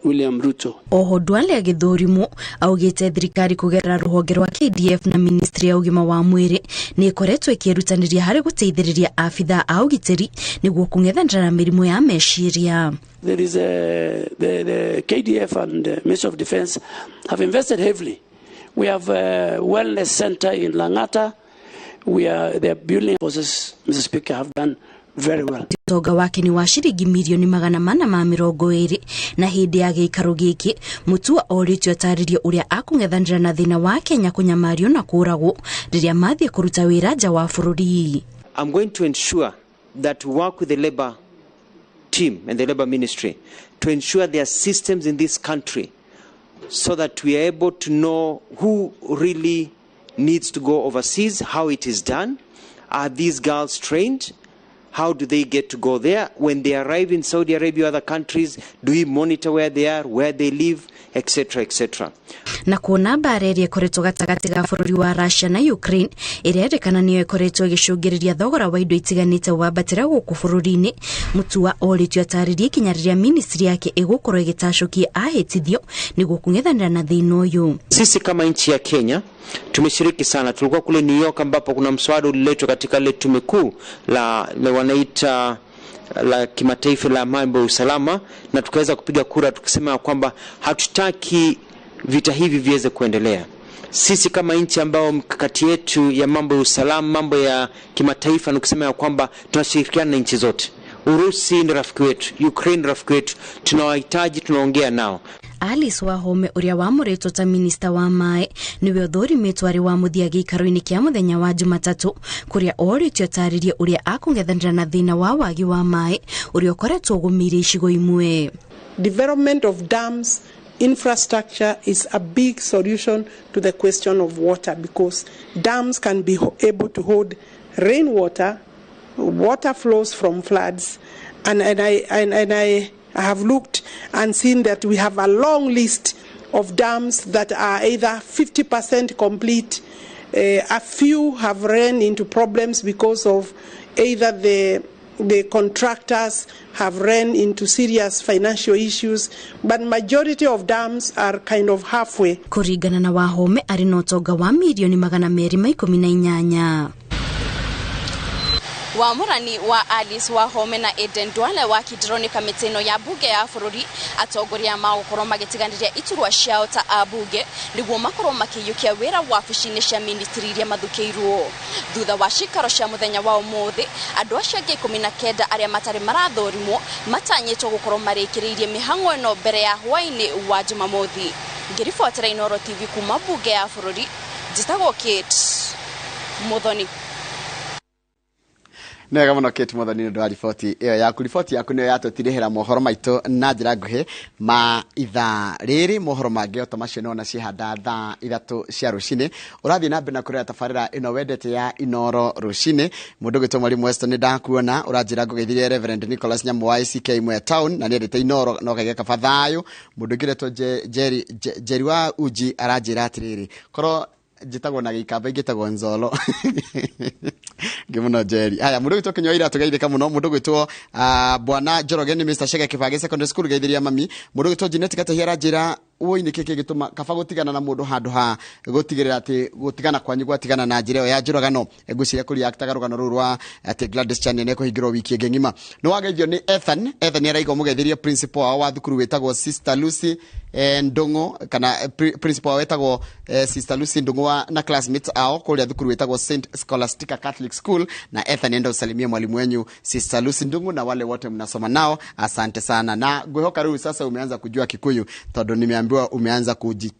William Ruto. Oho Duale agĩthũrimwo augĩte thirikari kũgerera rũhonge rwa KDF na ministry ya ũgima wa mwĩrĩ nĩ ĩkoretwo ĩkĩrutanĩria harĩ gũteithĩrĩria abithaa a ũgitĩri nĩguo kũng'ethanĩra na mĩrimũ ya meciria. There is the KDF and the Ministry of Defense have invested heavily. We have a wellness center in Langata. They are building forces, Mr. Speaker, have done very well. Ũtonga wake nĩ wa ciringi mirioni 420, na hĩndĩ ya gĩikaro gĩkĩ Mutua orĩtio atarĩrie ũrĩa akũng'ethanĩra na thĩna wa Kenya kũnyamario na kũragwo rĩrĩa mathiĩ kũruta wĩra nja wa bũrũri. I'm going to ensure that we work with the labor team and the labor ministry to ensure there are systems in this country so that we are able to know who really needs to go overseas, how it is done, are these girls trained, how do they get to go there? When they arrive in Saudi Arabia or other countries, do we monitor where they are, where they live, etc., etc.? Na kuona mbara ĩrĩa ĩkoretwo gatagatĩ ga bũrũri wa Russia na Ukraine ĩrerĩkana nĩyo ĩkoretwo ĩgĩcũngĩrĩria thogora wa indo itiganĩte wambatĩra gũkũ bũrũri-inĩ, Mutua orĩtio atarĩrie ikinya rĩrĩa ministry yake ĩgũkorwo ĩgĩtacũkia ahĩtithio nĩguo kũng'ethanĩra na thĩna ũyũ. Sisi kama nchi ya Kenya tumeshiriki sana. Tulikuwa kule New York ambapo kuna mswada uliletwa katika ile tume kuu la wanaita la kimataifa la mambo ya usalama, na tukaweza kupiga kura tukisema kwamba hatutaki vita hivi viweze kuendelea. Sisi kama nchi ambao mkakati yetu ya mambo ya usalama, mambo ya kimataifa ni kusema kwamba tunashirikiana na nchi zote. Urusi ni rafiki wetu, Ukraine rafiki wetu, tunawahitaji, tunaongea nao. Alice Wahome ũrĩa wamũrĩtwo ta minista wa maĩ nĩwe ũthũrimĩtwo arĩ wa mũthia gĩikaro-inĩ kĩa mũthenya wa Jumatatũ, kũrĩa orĩtio atarĩrie ũrĩa akũng'ethanĩra na thĩna wa wagi wa maĩ ũrĩa ũkoretwo ũgũmĩire icigo imwe. Development of dams, infrastructure is a big solution to the question of water, because dams can be able to hold rainwater, water flows from floods, and I have looked and seen that we have a long list of dams that are either 50% complete. A few have run into problems because of Either the contractors have ran into serious financial issues, but majority of dams are kind of halfway. Kũringana na Wahome, arĩ na ũtonga wa mirioni 218. Wamũrani wa Alice Wahome na Aden Duale wakindirwo nĩ kamĩtĩ ĩno ya mbunge ya bũrũri, atongoria magũkorwo magĩtiganĩria iturwa ciao ta ambunge nĩguo makorwo makĩiyũkia wĩra wabici-inĩ cia ministry iria mathukĩirwo. Thutha wa cikaro cia mũthenya wa ũmũthĩ, andũ acio angĩ 19 arĩa matarĩ marathũrimwo matanyĩtwo gũkorwo marĩkĩrĩirie mĩhang'o ĩno mbere ya hwaĩ-inĩ wa Jumamothi. Ngĩribotera Inooro TV kuma mbunge ya bũrũri, njĩtagwo Kate Muthoni. Nĩ wega mũno, Kate Muthoni, nĩ ũndũ wa riboti ĩyo yaku. Riboti yaku nĩyo yatũtirĩhĩra mohoro maitũ na njĩra nguhĩ ma ithaa rĩrĩ. Mohoro mangĩ o ta macio nĩwona ciehanda thaa 3 cia rũcinĩ. Ũrathiĩ na mbere na kũrĩa tabarĩra ĩno wendete ya Inooro rũcinĩ. Mũndũ gwĩtwo Mwalimu Weston, nĩ ndakuona ũranjĩra ngũgeithirie Reverend Nicholas Nyamu wa ICK Mwea Town, na nĩendete Inooro no kaige kaba thayũ. Mũndũ ũngĩ ũretwo Jerry Jerry wa Uji aranjĩra atĩrĩrĩ, korwo njĩtagwo na gĩikamba ingĩtagwo Nzolo ngĩ mũno Jerry. Haya, mũndũ gwĩtwo Kĩnyua Ira, tũgeithĩka mũno. Mũndũ gwĩtwo Bwana Njoroge nĩ Mr Shege Kĩbage Secondary School, geithĩria mami. Mũndũ gwĩtwo Janet Gatahia aranjĩra woi nĩkĩ kĩngĩtũma kaba gũtigana na mũndũ handũ ha gũtigĩrĩra atĩ gũtigana kwanyu gwatigana na njĩra ĩyo ya njũragano. Ngwĩciria kũriaktaga rũgano rũu rwa atĩ Gladys Chania nĩekũhingĩrwo wiki ĩngĩ ng'ima. Nĩ wageithio nĩ Ethan. Ethan araiga mũgeithĩrie principal wao wa thukuru wĩtagwo Sister Lucy Ndung'u, kana principal wao wĩtagwo Sister Lucy Ndung'u na classmates ao kũrĩa thukuru wĩtagwo St Scholastica Catholic School. Na Ethan enda usalimie mwalimu wenyu Sister Lucy Ndung'u na wale wote mnasoma nao, asante sana. Na ngwihoka rĩu sasa umeanza kujua Kikuyu, tondũ nimeambiwa umeanza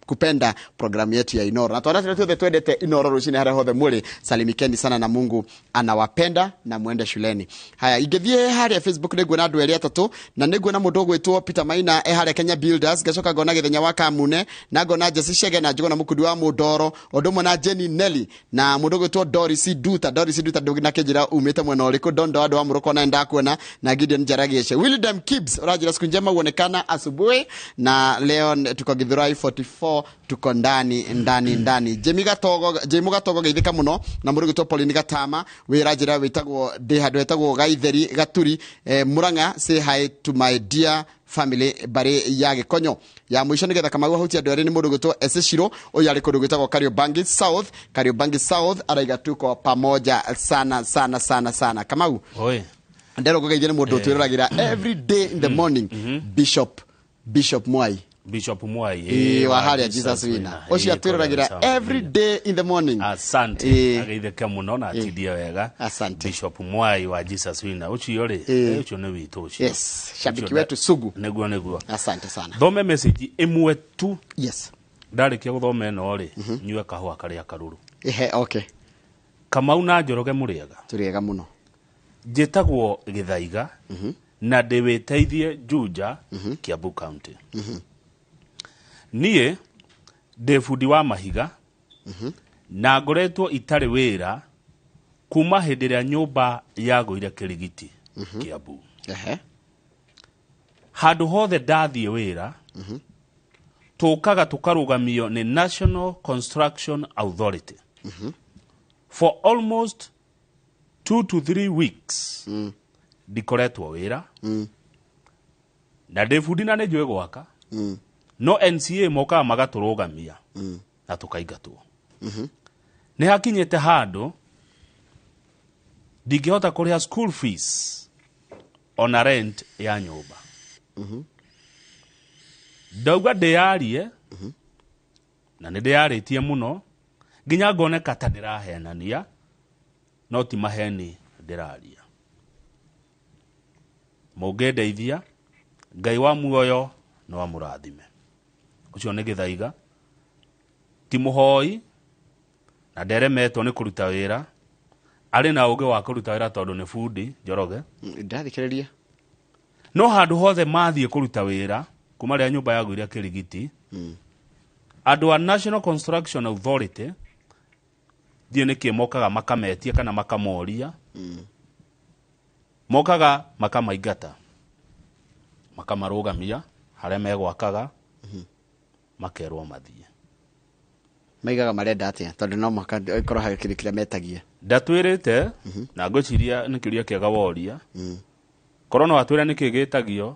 kupenda programu yetu ya Inooro. Na twana tũrĩa tuothe twendete Inooro rũcinĩ, harĩa hothe mũrĩ, salimikeni sana na Mungu anawapenda na muende shuleni. Haya, ingĩthiĩ harĩa Facebook nĩguona andũ erĩ atatũ, na nĩguona mũndũ ũgwĩtwo Peter Maina e harĩa Kenya Builders, ngacoka ngona Gĩthenya wa Kamune, na ngona Jesse Shege, na njugona Mũkundi wa Mũndoro, ũndũ ũmwe na Jenny Nelly, na mũndũ ũgwĩtwo Doris Duta. Doris Duta, ndũnakĩnjĩra umĩte mwena ũrĩkũ. Dondo andũ wa Mũrũko na ndakuona, na Gideon Njarageshe. William Kibbs ũranjĩra siku njema huonekana asubuhi, na leo tuko Githurai 44, tuko ndani ndani ndani. Jemi Gatogo, Jemu Gatogo, geithĩka mũno. Na mũndũ ũgwĩtwo Pauline Gatama wĩra njĩra wĩtagwo ndĩ handũ wetagwo Gaitheri Gaturi, Murang'a, say hi to my dear family mbari ya Gĩkonyo. Ya mũico, nĩgetha Kamau ahutie andũ erĩ, nĩ mũndũ gwĩtwo Eseshiro, ũyũ arĩ kũndũ gwĩtagwo Kariobangi South. Kariobangi South araiga tuko pamoja sana sana sana sana. Kamau. Oi. Ndero ngũgeithie nĩ mũndũ ũtwĩroragĩra every day in the morning, Bishop Mwai. Bishop Mwai. Ĩĩ, wa harĩa Jesus Winner, ũcio atwĩroragĩra every day in the morning. Asante. Ageithĩke mũno na atindie wega. Asante. Bishop Mwai wa Jesus Winner ũcio rĩ, ũcio nĩ witũ ũcio. Yes, shabiki Ũcio wetu sugu. Nĩguo. Asante sana. Thome message ĩmwe tu. Yes. Ndarĩkia gũthoma ĩno rĩ, nyue kahũa karĩa karũrũ. Ehe, okay. Kamau na Njoroge, mũrĩega? Tũrĩega mũno. Njĩtagwo Gĩthaiga na ndĩwĩteithie Juja, Kiambu County. Niĩ ndĩ bundi wa mahiga na ngoretwo itarĩ wĩra kuma hĩndĩ ĩrĩa nyũmba yagũire Kĩrigiti, Kiambu. Handũ hothe ndathiĩ wĩra, tũkaga tũkarũgamio nĩ National Construction Authority for almost 2 to 3 weeks. Ndikoretwo wĩra na ndĩ bundi na nĩ njũĩ gwaka, no NCA mokaga magatũrũgamia na tũkaingatwo. Nĩ hakinyĩte handũ ndingĩhota kũrĩha school fees ona rent ya nyũmba. Ndauga ndĩyarie, na nĩ ndĩyarĩtie mũno nginya ngoneka ta ndĩrahenania, no ti maheni ndĩraria. Mũngĩndeithia, Ngai wa muoyo no amũrathime. Ũcio nĩ Gĩthaiga, ti mũhoi na nderemetwo nĩ kũruta wĩra. Arĩ na ũgĩ wa kũruta wĩra tondũ nĩ bundi. Njoroge. Ndathikĩrĩria. No handũ hothe mathiĩ kũruta wĩra kuma rĩrĩa nyũmba yagũire Kĩrigiti, andũ a National Construction Authority thiĩ nĩkĩ mokaga makametia kana makamoria, mokaga makamaingata, makamarũgamia harĩa megwakaga, makerwo mathiĩ. Maigaga marenda atĩa? Tondũ no mũhaka ĩkorwo harĩ kĩndũ kĩrĩa metagia. Ndatwĩrĩte na ngwĩciria nĩ kĩũria kĩega woria. Korwo no atwĩre nĩkĩ gĩtagio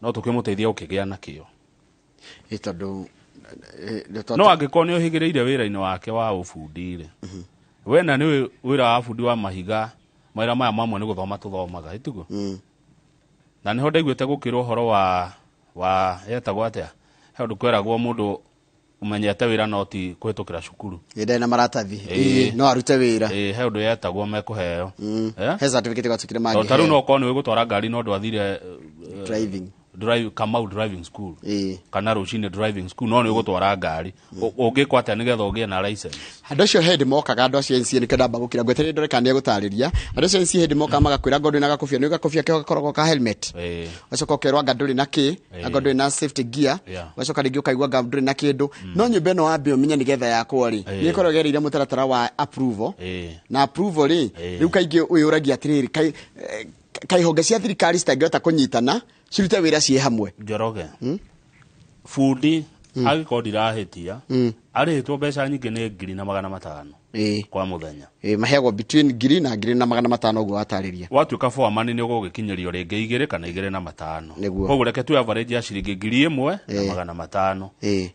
no tũkĩmũteithia gũkĩgĩa nakĩo. Tondũ no angĩkorwo nĩ ũhĩgĩrĩire wĩra-inĩ wake wa ũbundi rĩ, wena nĩ wĩra wa bundi wa mahiga, mawĩra maya mamwe nĩ gũthoma tũthomaga ĩtiguo. Na nĩho ndaiguĩte gũkĩrwo ũhoro wa yetagwo atĩa, he ũndũ kweragwo mũndũ ũmenyete wĩra no ti kũhĩtũkĩra cukuru. Ndarĩ na maratathi no arute wĩra. He ũndũ yetagwo mekũheo. He certificate gwatuĩkire mangĩheo. Ta rĩu no ũkorwo nĩ ũgũtwara ngari no ndwathire driving Kamau driving school kana rũcinĩ driving school no nĩ ũgũtwara ngari. Ũngĩkwo atĩa nĩgetha ũgĩe na license? Andũ acio hĩndĩ mokaga, andũ acio NCA nĩkĩo ndamba gũkira ngwetereire ndore kana nĩegũtarĩria. Andũ acio NCA hĩndĩ mokaga magakwĩra ngo ndũrĩ na gakobia, nĩ gakobia keho gakoragwo ka helmet. Ũgacoka ũkerwo anga ndũrĩ na kĩ, anga ndũrĩ na safety gear, ũgacoka rĩngĩ ũkaigua anga ndũrĩ na kĩndũ. No nyũmba ĩno wambe ũmenye nĩgetha yakwo rĩ, nĩ ĩkoragwo ĩgereire mũtaratara wa approval. Na approval rĩ, rĩu kaingĩ wĩyũragia atĩrĩrĩ, kaĩ honge cia thirikari citangĩhota kũnyitana cirute wĩra ciĩ hamwe. Njoroge, bundi angĩkorwo ndirahĩtia arĩhĩtwo mbeca nyingĩ nĩ 1,500 kwa mũthenya. Maheagwo between 1,000 na 1,500 ũguo watarĩria. Watuĩka foreman nĩ ũgũgĩkinyĩrio rĩngĩ 2 kana 2,500. Koguo reke tuwe average ya ciringi 1,500.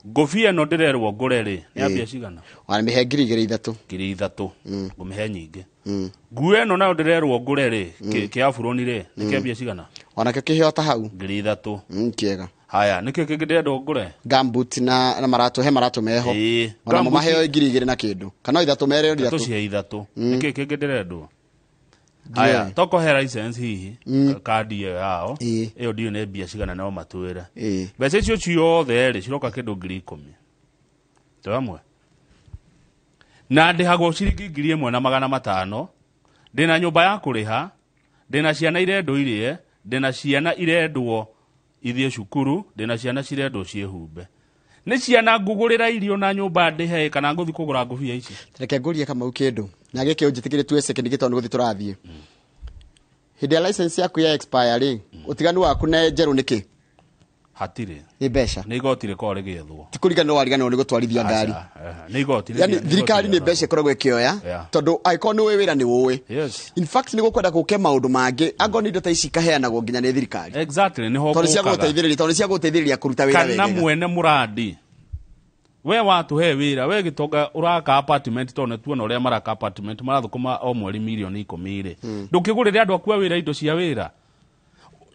Ngũbia ĩno ndĩrerwo ngũre rĩ, nĩ ambia cigana? Wanamĩhe 2,300. 3,000. Ngũmĩhe nyingĩ. Nguo ĩno nayo ndĩrerwo ngũre rĩ, kĩa buroni rĩ, nĩ kĩambia cigana? Onakĩo kĩheo ta hau. 3,000. Kĩega. Haya, nĩkĩ kĩngĩ ndĩrendwo ngũre? Gumboot na maratũ, he maratũ meho. Onamo maheo 2,000 na kĩndũ. Kana 3 mereo 3. Tũcihe 3. Nĩkĩ kĩngĩ ndĩrendwo? Haya, toko he license hihi, kandi ĩyo yao. Ĩyo ndiũĩ nĩ mbia cigana no matwĩre. Mbeca icio ciothe rĩ, ciroka kĩndũ 10,000. Twĩ hamwe? Na ndĩhagwo ciringi 1,500, ndĩna nyũmba ya kũrĩha, ndĩna ciana irendwo irĩe, ndĩna ciana irendwo ithiĩ cukuru, ndĩna ciana cirendwo ciĩhumbe. Nĩ ciana ngũgũrĩra irio na nyũmba ndĩhe kana ngũthiĩ kũgũra ngũbia ici? Reke ngũrie Kamau kĩndũ na gĩkĩ ũnjĩtĩkĩrie tuwe second gĩ tondũ nĩ gũthiĩ tũrathiĩ. Hĩndĩ ya license yaku ya expire rĩ, ũtiganu waku na njerũ nĩ kĩ? Hatirĩ. Nĩ mbeca. Nĩ igoti rĩkoragwo rĩgĩethwo. Ti kũriganĩrwo wariganĩrwo nĩ gũtwarithia ngari. Nĩ igoti. Yani thirikari nĩ mbeca ĩkoragwo ĩkĩoya tondũ angĩkorwo nĩ ũĩ wĩra nĩ ũĩ. Yes. In fact nĩ gũkwenda gũke maũndũ mangĩ angorwo nĩ indo ta ici ikaheanagwo nginya nĩ thirikari. Exactly, nĩho Tondũ cia gũkaga. gũteithĩrĩria, tondũ cia gũteithĩrĩria kũruta wĩra Kana wega. mwene mũrandi. We watũhe wĩra, we gĩtonga ũraka apartment tondũ nĩ tuona ũrĩa maraka apartment marathũkũma o mweri 10 million rĩ. Ndũkĩgũrĩre andũ aku a wĩra indo cia wĩra.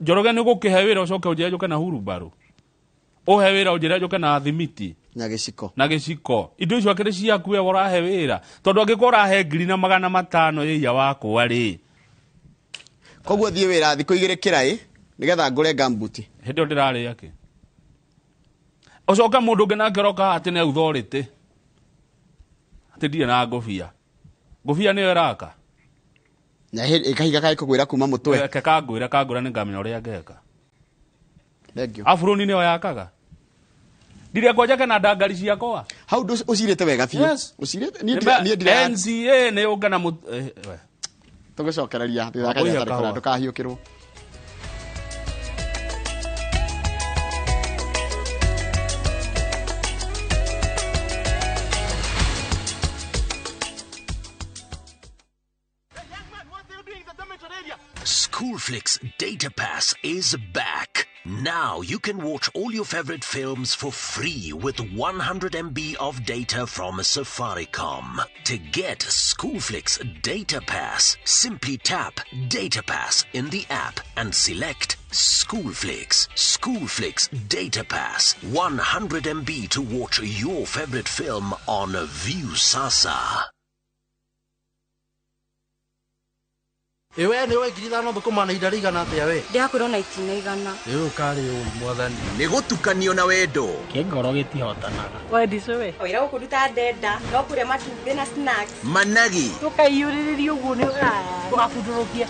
Njoroge nĩ gũkĩhe wĩra ũcoke ũnjĩre njũke na hurumbarũ. Ũhe wĩra ũnjĩre njũke na thimiti. Na gĩciko. Na gĩciko. Indo icio akĩrĩ ciaku we ũrahe wĩra. Tondũ angĩkorwo ũrahe 1,500 ĩia wakwa rĩ. Koguo thiĩ wĩra thikũ 2 kĩraĩ nĩgetha ngũre gumboot. Hĩndĩ ĩyo ndĩrarĩa kĩ? Ũcoke mũndũ ũngĩ nake ũroka atĩ nĩ authority. Atĩ ndirĩ na ngũbia. Ngũbia nĩyo ĩraka. Na kahiga kagĩkũgwĩra kuma mũtwe. Reke kangwĩre, kangwĩra nĩngamenya ũrĩa ngeka. Thank you. Aburoni nĩyo yakaga. Ndirĩ kwanja kana ndangari ciakwa. Hau ũcirĩte wega biũ. Yes. Ũcirĩte, niĩ ndira NCA nĩ ũngana we. Tũgũcokereria thutha wa Wambũi kahinda gatarĩ kahũa. kũraya, ndũkahiũkĩrwo. Schoolflix Data Pass is back. Now you can watch all your favorite films for free with 100 MB of data from Safaricom. To get Schoolflix Data Pass, simply tap Data Pass in the app and select Schoolflix. Schoolflix Data Pass, 100 MB to watch your favorite film on Viusasa. Ĩwe nĩ ũĩ 5,000 thũkũma na ihinda rĩigana atĩa we? Ndĩrakwĩrwo na itina 100. Ĩĩ ũkarĩ ũi mwathani. Nĩ gũtukanio na wendo. Kĩngoro gĩtihotanaga. Wendicũ we. Wĩra gũkũ nduta ndenda no kũrĩa matumbĩ na snacks. Managi. Tũkaiyũrĩrĩria ũguo nĩ ũgabundũrũkia.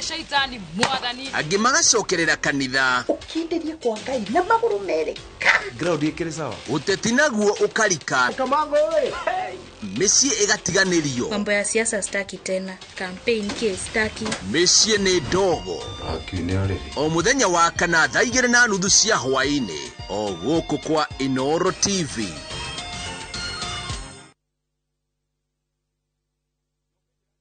Shaitani mwathani. Angĩ magacokerera kanitha. Ũkindĩrie kwa Ngai na magũrũ merĩ ka. Ground ĩkĩrĩ sawa. Ũteti naguo ũkarika. Kamango ĩ. Mĩciĩ ĩgatiganĩrio. Mambo ya siasa staki tena. Campaign ke staki. Mĩciĩ nĩ ndogo. O mũthenya wa kana thaa 2:30 cia hwaĩ-inĩ. O gũkũ kwa Inooro TV.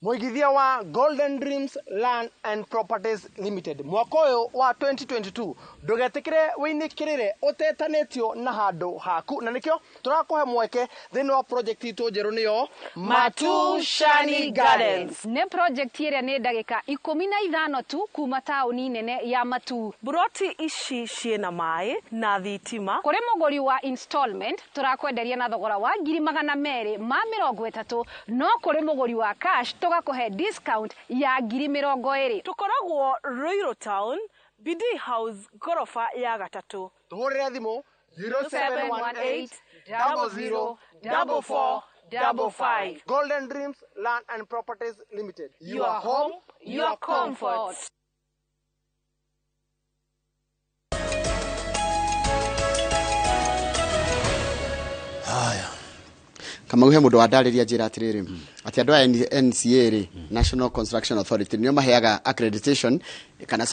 Mũigithia wa Golden Dreams Land and Properties Limited mwaka ũyũ wa 2022 ndũgetĩkĩre wĩinĩkĩrĩre ũtetanĩtio na handũ haku, na nĩkĩo tũrakũhe mweke thĩinĩ wa project itũ njerũ nĩyo Matushani Gardens. Nĩ project ĩrĩa nĩ ndagĩka 15 tu kuma taũni nene ya Matu. Buroti ici ciĩna maĩ na thitima. Kũrĩ mũgũri wa installment tũrakwenderia na thogora wa 230,000, no kũrĩ mũgũri wa cash tũgakũhe discount ya 20,000. Tũkoragwo Ruiru Town, BD House, gorofa ya 3. Tũhũrĩre thimũ 0718 00 44 55. Golden Dreams Land and Properties Limited. Your home, your comfort. Haya. Kamau he mundu wandarĩria njĩra atĩrĩrĩ atĩ andũ aya NCA rĩ, National Construction Authority, nĩo maheaga accreditation kana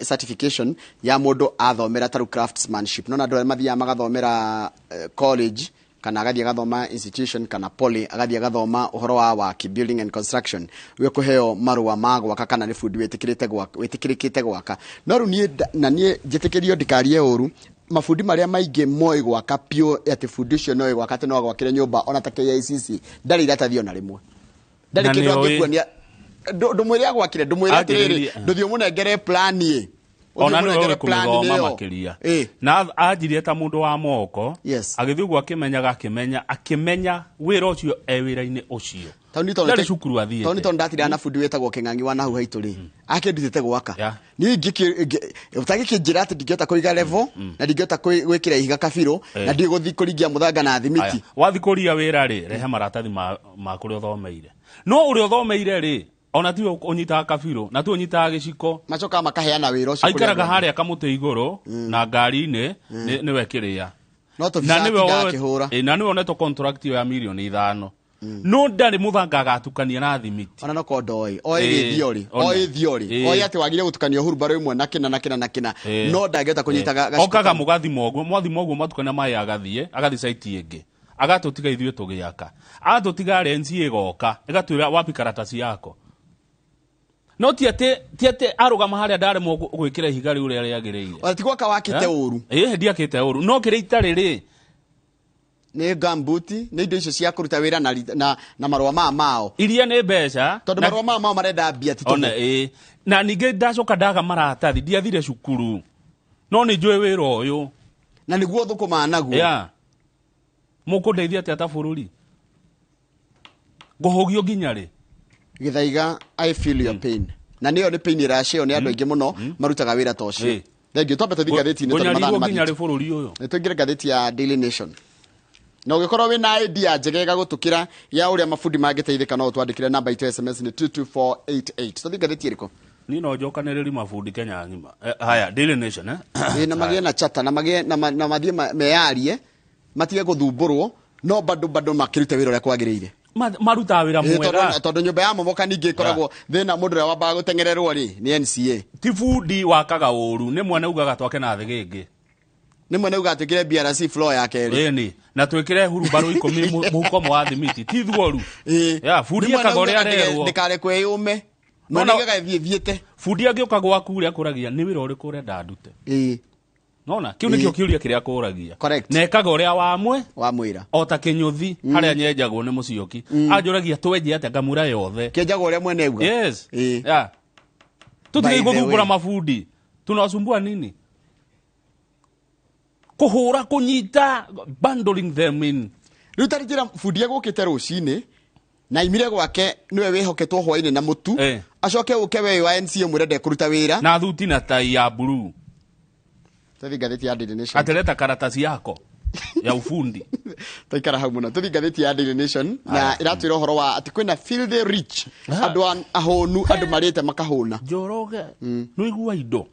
certification ya mũndũ athomera taru craftsmanship. Nona andũ arĩa mathiaga magathomera college kana agathiĩ agathoma institution kana poly, agathiĩ agathoma ũhoro wa waki, building and construction, we kũheo marũa ma gwaka kana nĩ bundi wĩtĩkĩrĩkĩte gwaka. No rĩu niĩ na niĩ njĩtĩkĩrio ndikarie ũru, mabundi marĩa maingĩ moĩ gwaka piũ atĩ bundi ũcio noĩ gwaka atĩ no agwakĩre nyũmba ona ta KICC ndarĩ iratathi ona rĩmwe, ndarĩ kĩndũ angĩkuonia. Ndũmwĩre agwakĩre, ndũmwĩre atĩrĩrĩ, ndũthiĩ ũmũnengere plan ĩ, ona nĩ kũmĩthoma makĩria. Na anjirie ta mũndũ wa moko, agĩthiĩ ũguo akĩmenyaga, akĩmenya wĩra ũcio e wĩra-inĩ ũcio. Ndarĩ cukuru athiĩte. Tondũ tondũ ndatirĩ na bundi wĩtagwo Kĩng'ang'i wa nahu haitũ rĩ, akĩndutĩte gwaka. Niĩ ũtangĩkĩnjĩra atĩ ndingĩhota kũiga level na ndingĩhota gwĩkĩra ihiga kabirũ na ndigũthiĩ kũringia mũthanga na thimiti. Wathiĩ kũria wĩra rĩ, rehe maratathi ma kũrĩa ũthomeire. No ũrĩa ũthomeire rĩ, ona tiwe ũnyitaga kabirũ na tiwe ũnyitaga gĩciko, macokaga makaheana wĩra ũcio. Aikaraga harĩa kamũtĩ igũrũ na ngari-inĩ nĩwe kĩrĩa, no tũbica atindaga akĩhũra. Na nĩwe onetwo contract ĩyo ya mirioni 5. No ndarĩ mũthanga agatukania na thimiti. Ona no ko ndoĩ, oĩ gĩthiori, oĩ thiori, oĩ atĩ wagire gũtukania hurumbarũ ĩmwe na kĩna na kĩna na kĩna, no ndangĩhota kũnyita gaciko. Okaga mũgathima ũguo, mwathima ũguo matukania maĩ agathiĩ site ĩngĩ, agatũtiga ithuĩ tũgĩaka, agatũtiga renzi ĩgoka ĩgatwĩra wapi karatasi yako. No ti atĩ arũgama harĩa ndaremwo gwĩkĩra ihiga rĩu ũrĩa rĩagĩrĩire. Ona ti gwaka wakĩte ũru. Ĩĩ ndiakĩte ũru, no kĩrĩa itarĩ rĩ nĩ gambuti, nĩ indo icio cia kũruta wĩra na marũa ma mao. Iria nĩ mbeca. Tondũ marũa ma mao marenda mbia ti tũmũ. Na ningĩ ndacoka ndaga maratathi, ndiathire cukuru, no nĩ njũĩ wĩra ũyũ. Na nĩguo thũkũmaga naguo. Yeah. Mũkũndeithia atĩa ta bũrũri? Ngũhũgio nginya rĩ? Gĩthaiga, I feel your pain. Na nĩyo nĩ pain ĩraceo nĩ andũ aingĩ mũno marutaga wĩra ta ũcio. Thengiũ, twambe tũthiĩ ngathĩti-inĩ tondũ mathaa nĩ mathiĩte. Bũrũri ũyũ. Nĩ tũingĩre ngathĩti ya Daily Nation. Na ũngĩkorwo wĩna idea njega ĩgagũtũkĩra ya ũrĩa mabundi mangĩteithĩka, no ũtwandĩkĩre namba itũ SMS nĩ 22488. Tũthiĩ ngathĩti ĩrĩkũ? Niĩ no njokanĩrĩri mabundi Kenya ng'ima. Haya, Daily Nation eh? Na magĩe na chata, na magĩe na mathiĩ meyarie, matige gũthumbũrwo, no bado makĩrute wĩra ũrĩa kwagĩrĩire. Marutaga wĩra mwega. Tondũ nyũmba ya momoka ningĩ ĩkoragwo thĩna mũndũ ũrĩa wambaga gũteng'ererwo rĩ nĩ NCA. Ti bundi wakaga ũru, nĩ mwene ugaga twake na thĩgĩngĩ. Nĩ mwene ugaga twĩkĩre BRC floor ya kerĩ. Ĩni, na twĩkĩre hurumbarũ 10 mũhuko ũmwe wa thimiti, ti thuoru. Ya, bundi ekaga ũrĩa arerwo. Ndĩkarekwo ĩyũme. Mwene ugaga ĩthiĩ thiĩte. Bundi angĩũka gwaku ũrĩa akũragia nĩ wĩra ũrĩkũ ũrenda ndute. Nona, kĩu nĩkĩo kĩũria kĩrĩa akũragia. Na ekaga ũrĩa wamwĩra. O ta kĩnyũthi harĩa nyenjagwo nĩ mũcioki. Anjũragia twenje atĩa ngamura yothe. Kĩenjagwo ũrĩa mwene auga. Yes. Yeah. Tũtige gũthumbũra mabundi. Tunawasumbua nini? Kũhũra, kũnyita, bundling them in. Rĩu ta njĩra bundi egũkĩte rũcinĩ na imire gwake nĩwe wĩhoketwo hwainĩ na mũtu, acoke ũke we wa NCA ũmwĩre ndekũruta wĩra. Na thuti na tai ya blue. Tũthiĩ ngathĩti ya Daily Nation. Atereta karatasi yako ya ufundi. Tũikara hau mũno. Tũthiĩ ngathĩti ya Daily Nation na ĩratwĩra ũhoro wa atĩ kwĩna feel the rich, andũ ahũnu, andũ marĩte makahũna. Njoroge, nĩũigua indo.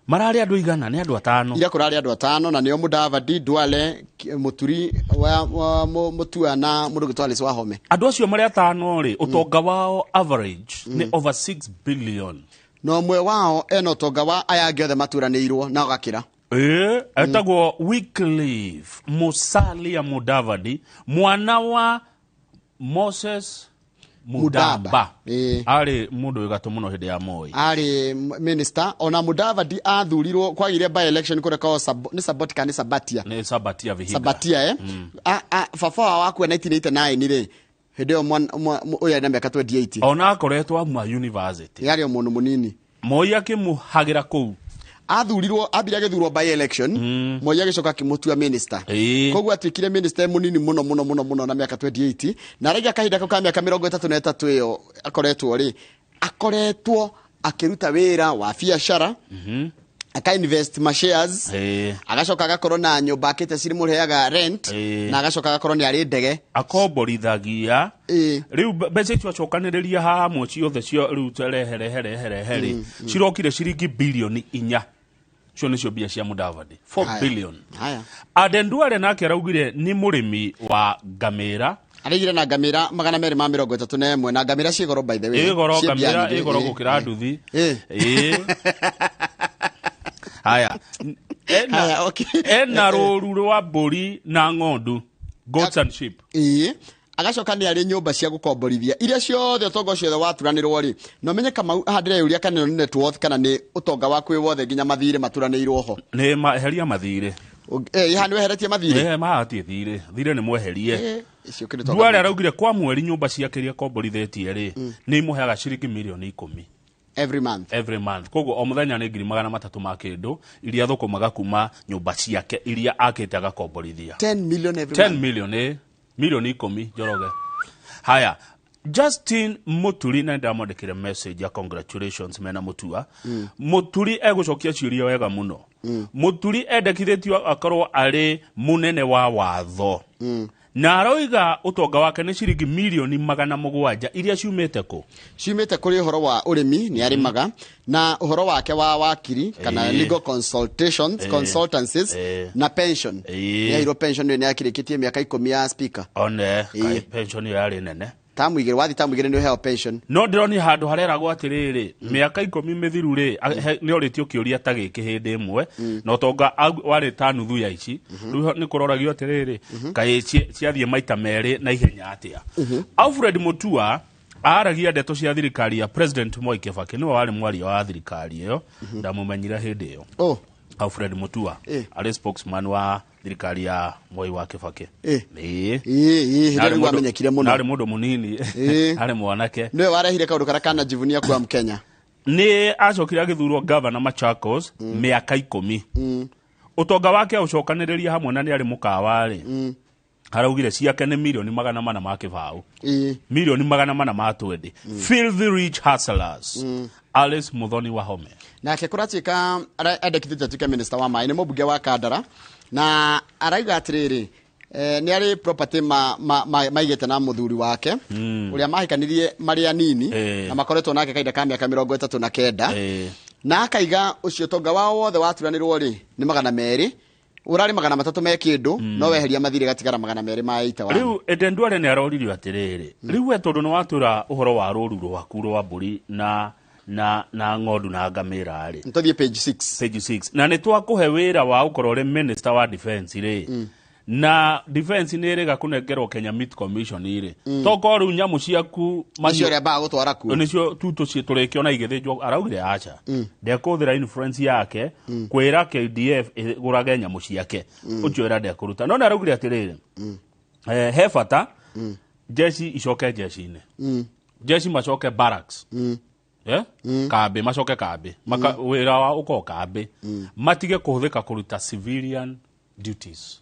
Mararĩ andũ igana, nĩ andũ atano. Ira kũrarĩ andũ atano na nĩo Mudavadi, Duale, Muturi, wa Mutua na mũndũ ũgwĩtwo Alice Wahome. Andũ acio marĩ atano rĩ, ũtonga wao average nĩ over 6 billion. Na ũmwe wao ena ũtonga wa aya angĩ othe maturanĩirwo na ũgakĩra. Etagwo Wycliffe Musalia Mudavadi, mwana wa Moses Mudamba arĩ mũndũ wĩ gatũ mũno hĩndĩ ya Moi. Arĩ minister ona Mudavadi athurirwo kwagire by election kũrĩa kwa nĩ Sabot kana nĩ Sabatia. Nĩ Sabatia Vihiga. Sabatia baba wakwa 1989 rĩ hĩndĩ ĩyo ũyũ arĩ na mĩaka 28. Ona akoretwo auma university. Yarĩ o mũndũ mũnini. Moi akĩmũhagĩra kũu. Athurirwo ambire agĩthurwo by election. Moi agĩcoka akĩmũtua minister. Koguo atuĩkire minister mũnini mũno mũno mũno mũno na mĩaka 28 na araiga kahinda kau ka mĩaka 33 ĩyo akoretwo rĩ akoretwo akĩruta wĩra wa biacara. Aka invest ma shares. Agacoka agakorwo na nyũmba akĩte cirimũheaga rent. Na agacoka agakorwo nĩ arĩ ndege akomborithagia. Rĩu mbeca icio acokanĩrĩria hamwe ciothe cio rĩu rehe cirokire ciringi bilioni 4. Cio nĩcio mbia cia Mudavadi 4 billion. Aden Duale nake araugire nĩ mũrĩmi wa ngamĩra. Araigire na ngamĩra 231 na ngamĩra ciĩ goro by the way. Ĩ goro ngamĩra ĩ goro gũkĩra nduthi. Haya. Ena rũru rwa mbũri na ng'ondu, goats and sheep. Agacoka nĩ arĩ nyũmba cia gũkomborithia iria ciothe ũtonga ũcio wothe waturanĩrwo rĩ no menye Kamau haha ndĩreyũria kana nĩ net worth kana nĩ ũtonga waku wĩ wothe nginya mathirĩ maturanĩirwo ho. Nĩ eheria mathirĩ. Haha nĩ weheretie mathirĩ? Mahatie thirĩ. Thirĩ nĩ mweherie. Duale araugire kwa mweri nyũmba ciake iria akomborithĩtie rĩ nĩ imũheaga ciringi milioni 10. Every month. Every month. Koguo o mũthenya nĩ 300 ma kĩndũ iria thũkũmaga kuma nyũmba ciake iria akĩte agakomborithia. 10 million every month. 10 million milioni 10 Njoroge. Haya, Justin Muturi na ndamwandĩkĩre message ya congratulations mena Mutua. Muturi egũcokia ciũria wega mũno. Muturi endekithĩtio akorwo arĩ mũnene wa watho. Na aroiga ũtonga wake nĩ ciringi milioni 700 iria ciumĩte kũ? Ciumĩte kũrĩ ũhoro wa ũrĩmi nĩ arĩmaga na ũhoro wake wa wakiri kana legal consultations consultancies na pension. Nĩ aheirwo pension nĩ akĩrĩkĩtie mĩaka 10 ya speaker. One kai pension ĩyo yarĩ nene. Tamu igĩrĩ wathi tamu igĩrĩ nĩ ũheo pension. No ndĩronia handũ hareragwo atĩrĩrĩ mĩaka 10 mĩthiru rĩ nĩ orĩtio kĩũria ta gĩkĩ hĩndĩ ĩmwe na ũtonga warĩ ta nuthu ya ici. Rĩu nĩ kũroragio atĩrĩrĩ kaĩ ciathiĩ maita merĩ na ihenya atĩa. Alfred Mutua aragia ndeto cia thirikari ya President Mwai Kibaki nĩwe warĩ mwaria wa thirikari ĩyo ndamũmenyire hĩndĩ ĩyo. Alfred Mutua arĩ spokesman wa thirikari ya Mwai wa Kibaki. Amenyekire mũno. Arĩ mũndũ mũnini arĩ mwanake. Nĩwe warehire kaũndũ karĩa kanajivunia kuwa Mkenya. Nĩ acokire agĩthurwo governor Machakos mĩaka 10. Ũtonga wake ũcokanĩrĩria hamwe na nĩ arĩ mũkawa rĩ araugire ciake nĩ milioni 400 ma kĩbaũ. Milioni 400 ma 20. Filthy rich hustlers. Alice Muthoni Wahome. Nake kũratuĩka endekithĩtio atuĩke minister wa maĩ nĩ mũmbunge wa Kandara na arauga atĩrĩrĩ nĩ arĩ property maigĩte na mũthuri wake ũrĩa mahikanirie marĩ anini na makoretwo nake kahinda ka mĩaka 39 na akaiga ũcio ũtonga wao wothe waturanĩrwo rĩ nĩ 200 ũrarĩ 300 me kĩndũ no weheria mathirĩ gatigara 200 ma 81. Rĩu Aden Duale nĩ aroririo atĩrĩrĩ rĩu we tondũ nĩ watwĩra ũhoro wa rũru rwaku rwa mbũri na ng'ondu na ngamĩra rĩ nĩtũthiĩ page 6. Page 6 na nĩ twakũhe wĩra wa ũkorwo ũrĩ minister wa defense rĩ na defense nĩ ĩrĩga kũnengerwo Kenya Meat Commission rĩ tokorwo rĩu nyamũ ciaku macio ũrĩa mbaga gũtwara kuo nĩcio tu tũrĩkĩona igĩthĩnjwo araugire aca ndekũhũthĩra influence yake kwĩra KDF ĩgũrage nyamũ ciake ũcio wĩra ndekũruta no nĩ araugire atĩrĩrĩ he bata jeshi icoke jeshi-inĩ jeshi macoke barracks kambi macoke kambi wĩra wa ũkorwo kambi matige kũhũthĩka kũruta civilian duties.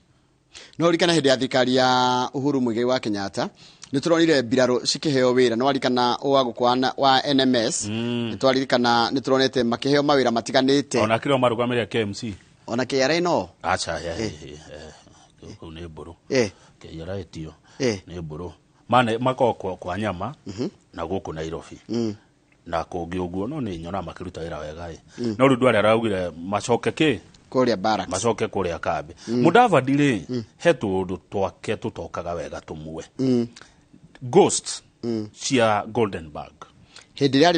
No ririkana hĩndĩ ya thirikari ya Uhuru Muigai wa Kenyatta nĩ tũronire mbirarũ cikĩheo wĩra no waririkana wa gũkwana wa NMS nĩ twaririkana nĩ tũronete makĩheo mawĩra matiganĩte ona kĩrĩa marũgamĩrĩra KMC ona KRA no acha kũu nĩ mbũrũ KRA tio nĩ mbũrũ mane makorwo kwa nyama na gũkũ Nairobi na kũngĩ ũguo no nĩ nyona makĩruta wĩra wega no rĩu Duale araugire macoke kĩ kũrĩa barracks macoke kũrĩa kambi. Mudavadi rĩ he tũũndũ twake tũtokaga wega tũmwe ghost cia Golden Bag hĩndĩ ĩrĩa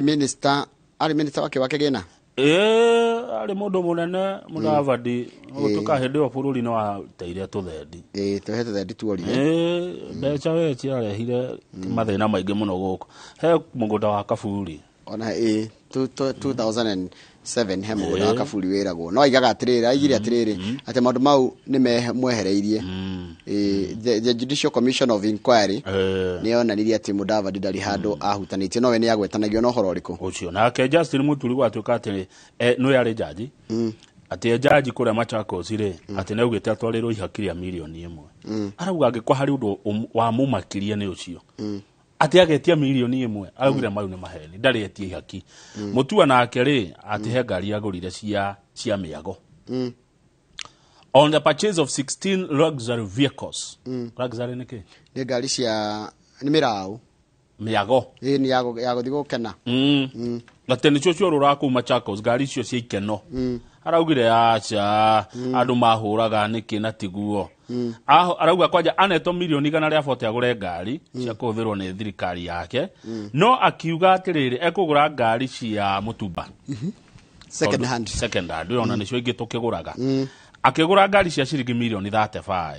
arĩ minister wake wa kĩgĩna Ĩĩ, arĩ mũndũ mũnene Mudavadi, gũtuĩka hĩndĩ ĩyo bũrũri nĩ wateire tũthendi. Ĩĩ, tũhe tũthendi tuorire. Ĩĩ, mbeca we ciarehire mathĩna maingĩ mũno gũkũ. He mũgũnda wa Kaburi. Ona ĩĩ, 2007 he mũgũnda wa Kaburi wĩragwo. No aigaga atĩrĩrĩ, aigire atĩrĩrĩ, atĩ maũndũ mau nĩ mwehereirie. Ĩĩ, the Judicial Commission of Inquiry nĩ yonanirie atĩ Mudavadi ndarĩ handũ ahutanĩtie, no we nĩ agwetanagio na ũhoro ũrĩkũ. Ũcio nake Justin Muturi gwatuĩka atĩ nĩwe arĩ jaji, atĩ e jaji kũrĩa Machakos rĩ, atĩ nĩ augĩte atwarĩrwo ihaki rĩa mirioni 1. Arauga angĩkorwo harĩ ũndũ wamũmakirie nĩ ũcio, atĩ agetia mirioni 1, araugire mau nĩ maheni, ndarĩ etia ihaki. Mutua nake rĩ, atĩ he ngari agũrire cia mĩago. On the purchase of 16 luxury vehicles. Luxury nĩ kĩ? Nĩ ngari cia, nĩ mĩraũ. Mĩago. Ĩĩ, nĩ ya gũthiĩ gũkena. Atĩ nĩcio ciorũraga kũu Machakos, ngari icio cia ikeno. Araugire aca, andũ mahũraga nĩkĩ na tiguo. Arauga kwanja anetwo mirioni 140 agũre ngari cia kũhũthĩrwo nĩ thirikari yake. No akiuga atĩrĩrĩ, ekũgũra ngari cia mũtumba. Second hand. Second hand, ona nĩcio ingĩ tũkĩgũraga. Akĩgũra ngari cia ciringi mirioni 35.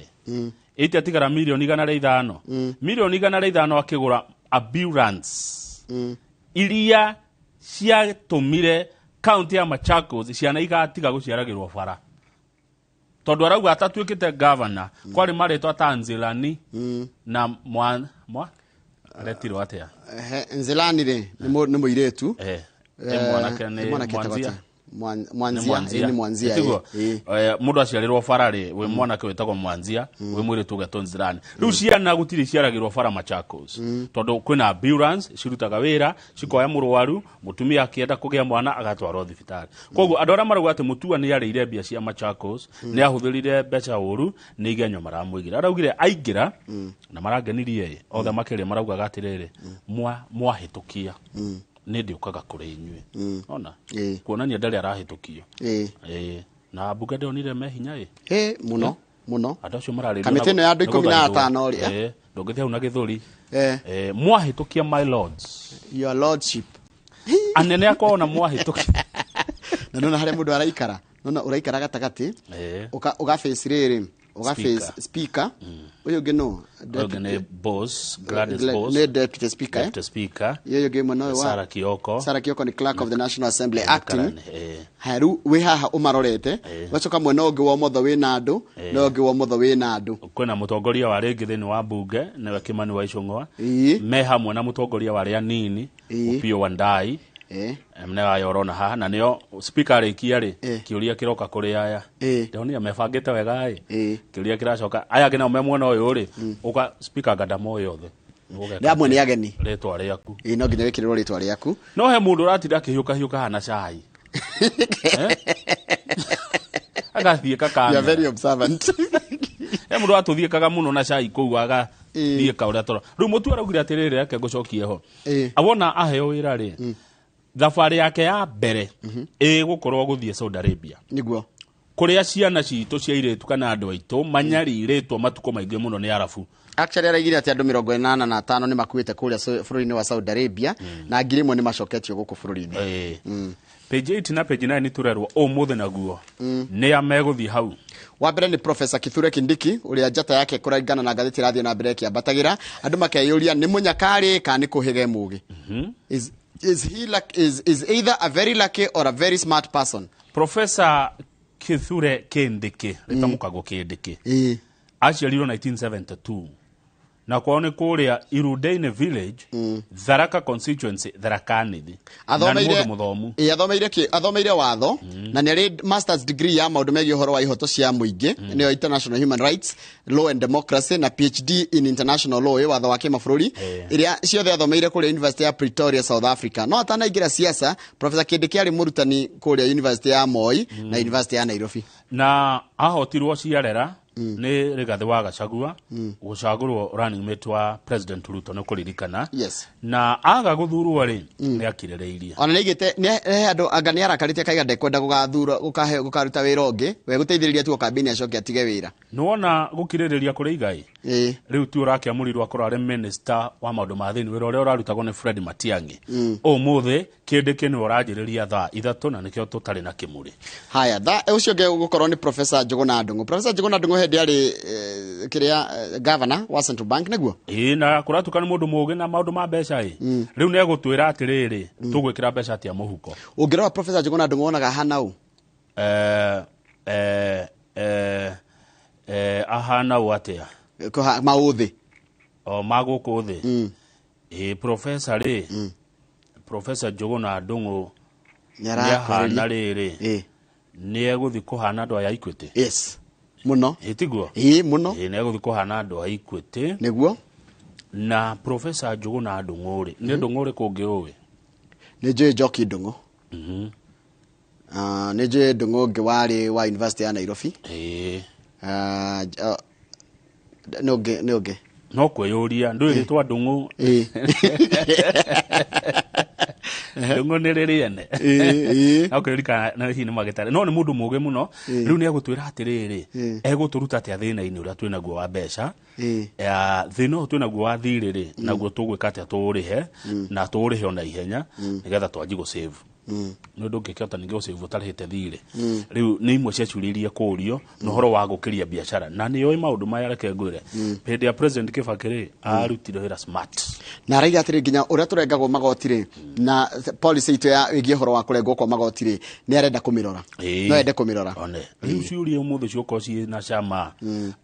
Ĩte mirioni 105. Mirioni 105 akĩgũra ambulance. Iria ciatũmire kaunti ya Machakos ciana igatiga gũciaragĩrwo bara. Tondũ arauga atatuĩkĩte governor, kwarĩ marĩtwa ta Nzilani na mwa aretirwo atĩa? Nzilani rĩ, nĩ mũirĩtu. Nĩ mwanake, nĩ mwanake etagwo Mwanzia. atĩa? Mwanzia, nĩ Mwanzia, Tiguo? ĩĩ. Mũndũ aciarĩrwo bara rĩ, wĩ mwanake wĩtagwo Mwanzia, wĩ mũirĩtu ũgetwo Nzilani. Rĩu ciana gũtirĩ ciaragĩrwo bara Machakos. Tondũ kwĩna ambulance cirutaga wĩra, cikoya mũrwaru, mũtumia akĩenda kũgĩa mwana agatwarwo thibitarĩ. Koguo andũ arĩa marauga atĩ Mutua nĩ arĩire mbia cia Machakos, nĩ ahũthĩrire mbeca ũru, nĩ igenyo maramũigĩra. Araugire aingĩra, na marangenirie ĩ, othe makĩria maraugaga atĩrĩrĩ, mwahĩtũkia. Nĩ ndĩũkaga kũrĩ inyuĩ. Ona? Kuonania ndarĩ arahĩtũkio. Na mbunge ndĩonire me hinya ĩ. Mũno, mũno. Andũ acio mararĩrio Kamĩtĩ ĩno ya andũ 15 rĩ, Ndũngĩthiĩ hau na gĩthũri. Mwahĩtũkia my lords. Your lordship. Anene akwa ona mwahĩtũkia. Na nona harĩa mũndũ araikara. Nona ũraikara gatagatĩ. Ũga face rĩrĩ, ũga face speaker. Ũyũ ũngĩ nũ? Ũyũ ũngĩ nĩ boss, Gladys Boss. Nĩ deputy speaker, eh? Deputy speaker. Ũyũ ũngĩ mwena ũyũ wa Sarah Kioko. Sarah Kioko nĩ clerk of the National Assembly acting. Karani, Haya, rĩu wĩ haha ũmarorete, ũgacoka mwena ũngĩ wa ũmotho wĩna andũ, na ũngĩ wa ũmotho wĩna andũ. Kwĩna mũtongoria wa rĩngĩ thĩinĩ wa mbunge, nĩwe Kimani wa Ichung'wa. Me hamwe na mũtongoria wa arĩa anini, Opiyo Wandayi. Nĩ aya ũrona haha, na nĩo speaker arĩkia rĩ, kĩũria kĩroka kũrĩ aya. Ndĩronire mebangĩte wega ĩ. Kĩũria kĩracoka, aya angĩ nao me mwena ũyũ rĩ, ũka speaker anga ndamoĩ othe. Nĩ amwe nĩ ageni. Rĩtwa rĩaku. Ĩĩ, no nginya wĩkĩrĩrwo rĩtwa rĩaku. No he mũndũ ũratinda akĩhiũkahiũka haha na cai. Agathiĩka You are very kamera. observant. He mũndũ atũthiĩkaga mũno na cai kũu agathiĩka ũrĩa toro. Rĩu Mũtua araugire atĩrĩrĩ, reke ngũcokie ho. Awona aheo wĩra rĩ, thabarĩ yake ya mbere ĩgũkorwo gũthiĩ Saudi Arabia. Nĩguo. Kũrĩa ciana citũ cia airĩtu kana andũ aitũ manyarirĩtwo matukũ maingĩ mũno nĩ Arabu. Actually araigire atĩ andũ 85 nĩ makuĩte kũrĩa bũrũri-inĩ wa Saudi Arabia, na 1000 nĩ macoketio gũkũ bũrũri-inĩ. Page 8 na page 9 turerwo ũmũthĩ naguo. Nĩ a megũthiĩ hau. Wa mbere nĩ Professor Kithure Kindiki, ũrĩa njata yake kũringana na ngathĩti ĩrathiĩ na mbere ĩkĩambatagĩra. Andũ makeyũria nĩ mũnyakarĩ kana nĩ kũhĩge mũgĩ. Is either a very lucky or a very smart person. Professor Kithure Kindiki, rĩtamũkagwo Kindiki. Aciarirwo 1972. Na kwao nĩ kũrĩa Irundaine Village, Tharaka constituency, Tharaka Nithi. Na nĩ mũndũ mũthomu. Athomeire watho, na nĩ arĩ master's degree ya maũndũ megiĩ ũhoro wa ihoto cia mũingĩ, nĩyo International Human Rights, Law and Democracy, na PhD in International Law, ĩ watho wa kĩmabũrũri, ĩrĩa ciothe athomeire kũrĩa University ya Pretoria, South Africa. No atanaingĩra siasa, Professor Kindiki arĩ mũrutani kũrĩa University ya Moi na University ya Nairobi. Na ahotirwo ciarera nĩ Rigathĩ wa Gachagua gũcagũrwo running mate wa President Ruto nĩ kũririkana. Na aga gũthurwo rĩ, nĩ akirĩrĩirie. Ona nĩ aigĩte, nĩ he andũ anga nĩ arakarĩte akaiga ndekwenda gũgathura, gũkaruta wĩra ũngĩ, we gũteithĩrĩria tu kambĩini acoke atige wĩra. Nĩwona gũkirĩrĩria kũrĩ igai? Rĩu tu ũrakĩamũrirwo akorwo arĩ minister wa maũndũ ma thĩinĩ, wĩra ũrĩa ũrarutagwo nĩ Fred Matiang'i. Ũmũthĩ Kindiki nĩwe ũranjĩrĩria thaa 3 na nĩkĩo tũtarĩ na kĩmũrĩ. Haya, tha ũcio ũngĩ ũgũkorwo nĩ Professor Njũgũna Ndung'u. Professor Njũgũna Ndung'u hĩndĩ arĩ kĩrĩa governor wa Central Bank nĩguo? Ĩĩ, na kũratuĩka nĩ mũndũ mũũgĩ na maũndũ ma mbeca ĩ. Rĩu nĩ egũtwĩra atĩrĩrĩ, tũgwĩkĩra mbeca atĩa mũhuko. Ũngĩrora Professor Njũgũna Ndung'u wonaga ahana ũ? Ahana ũ atĩa? Maũthĩ. O ma gũkũ thĩ. Ĩĩ, Professor rĩ, Professor Njũgũna Ndung'u Nĩ nĩ ahana arakũrĩria. rĩrĩ, nĩ egũthiĩ kũhana andũ aya Equity. Yes. Mũno. Ĩ tiguo? Ĩĩ, mũno. Ĩĩ, nĩ egũthiĩ kũhana andũ a Equity. Nĩguo. Na Professor Njũgũna Ndung'u rĩ, nĩ Ndung'u ũrĩkũ ũngĩ ũĩ? Nĩ njũĩ Njoki Ndung'u. Nĩ njũĩ Ndung'u ũngĩ warĩ wa University ya Nairobi. Nĩ ũngĩ, nĩ ũngĩ. No kwĩyũria, ndũĩ rĩtwa Ndung'u. Ndung'u nĩ rĩrĩ ene. No kwĩyũria kana na hihi nĩ magĩtarĩ. No nĩ mũndũ mũũgĩ mũno. Rĩu nĩ egũtwĩra atĩrĩrĩ, egũtũruta atĩa thĩna-inĩ ũrĩa twĩnaguo wa mbeca. Ya, thĩna ũyũ twĩnaguo wa thirĩ rĩ, naguo tũgwĩka atĩa tũũrĩhe, na tũũrĩhe ona ihenya, nĩgetha twanjie gũ-save. Nĩ ũndũ ũngĩkĩhota ningĩ gũ-save ũtarĩhĩte thirĩ. Rĩu nĩ imwe cia ciũria iria kũũrio na ũhoro wa gũkĩria biacara, na nĩ oĩ maũndũ maya. Reke ngwĩre, hĩndĩ ya President Kibaki rĩ, arutire wĩra smart. Na araiga atĩrĩ, nginya ũrĩa tũrengagwo magoti rĩ, na policy itũ ya ĩgiĩ ũhoro wa kũrengwo kwa magoti rĩ, nĩ arenda kũmĩrora. No ende kũmĩrora. One rĩu ciũria ũmũthĩ ciũkorwo ciĩ na cama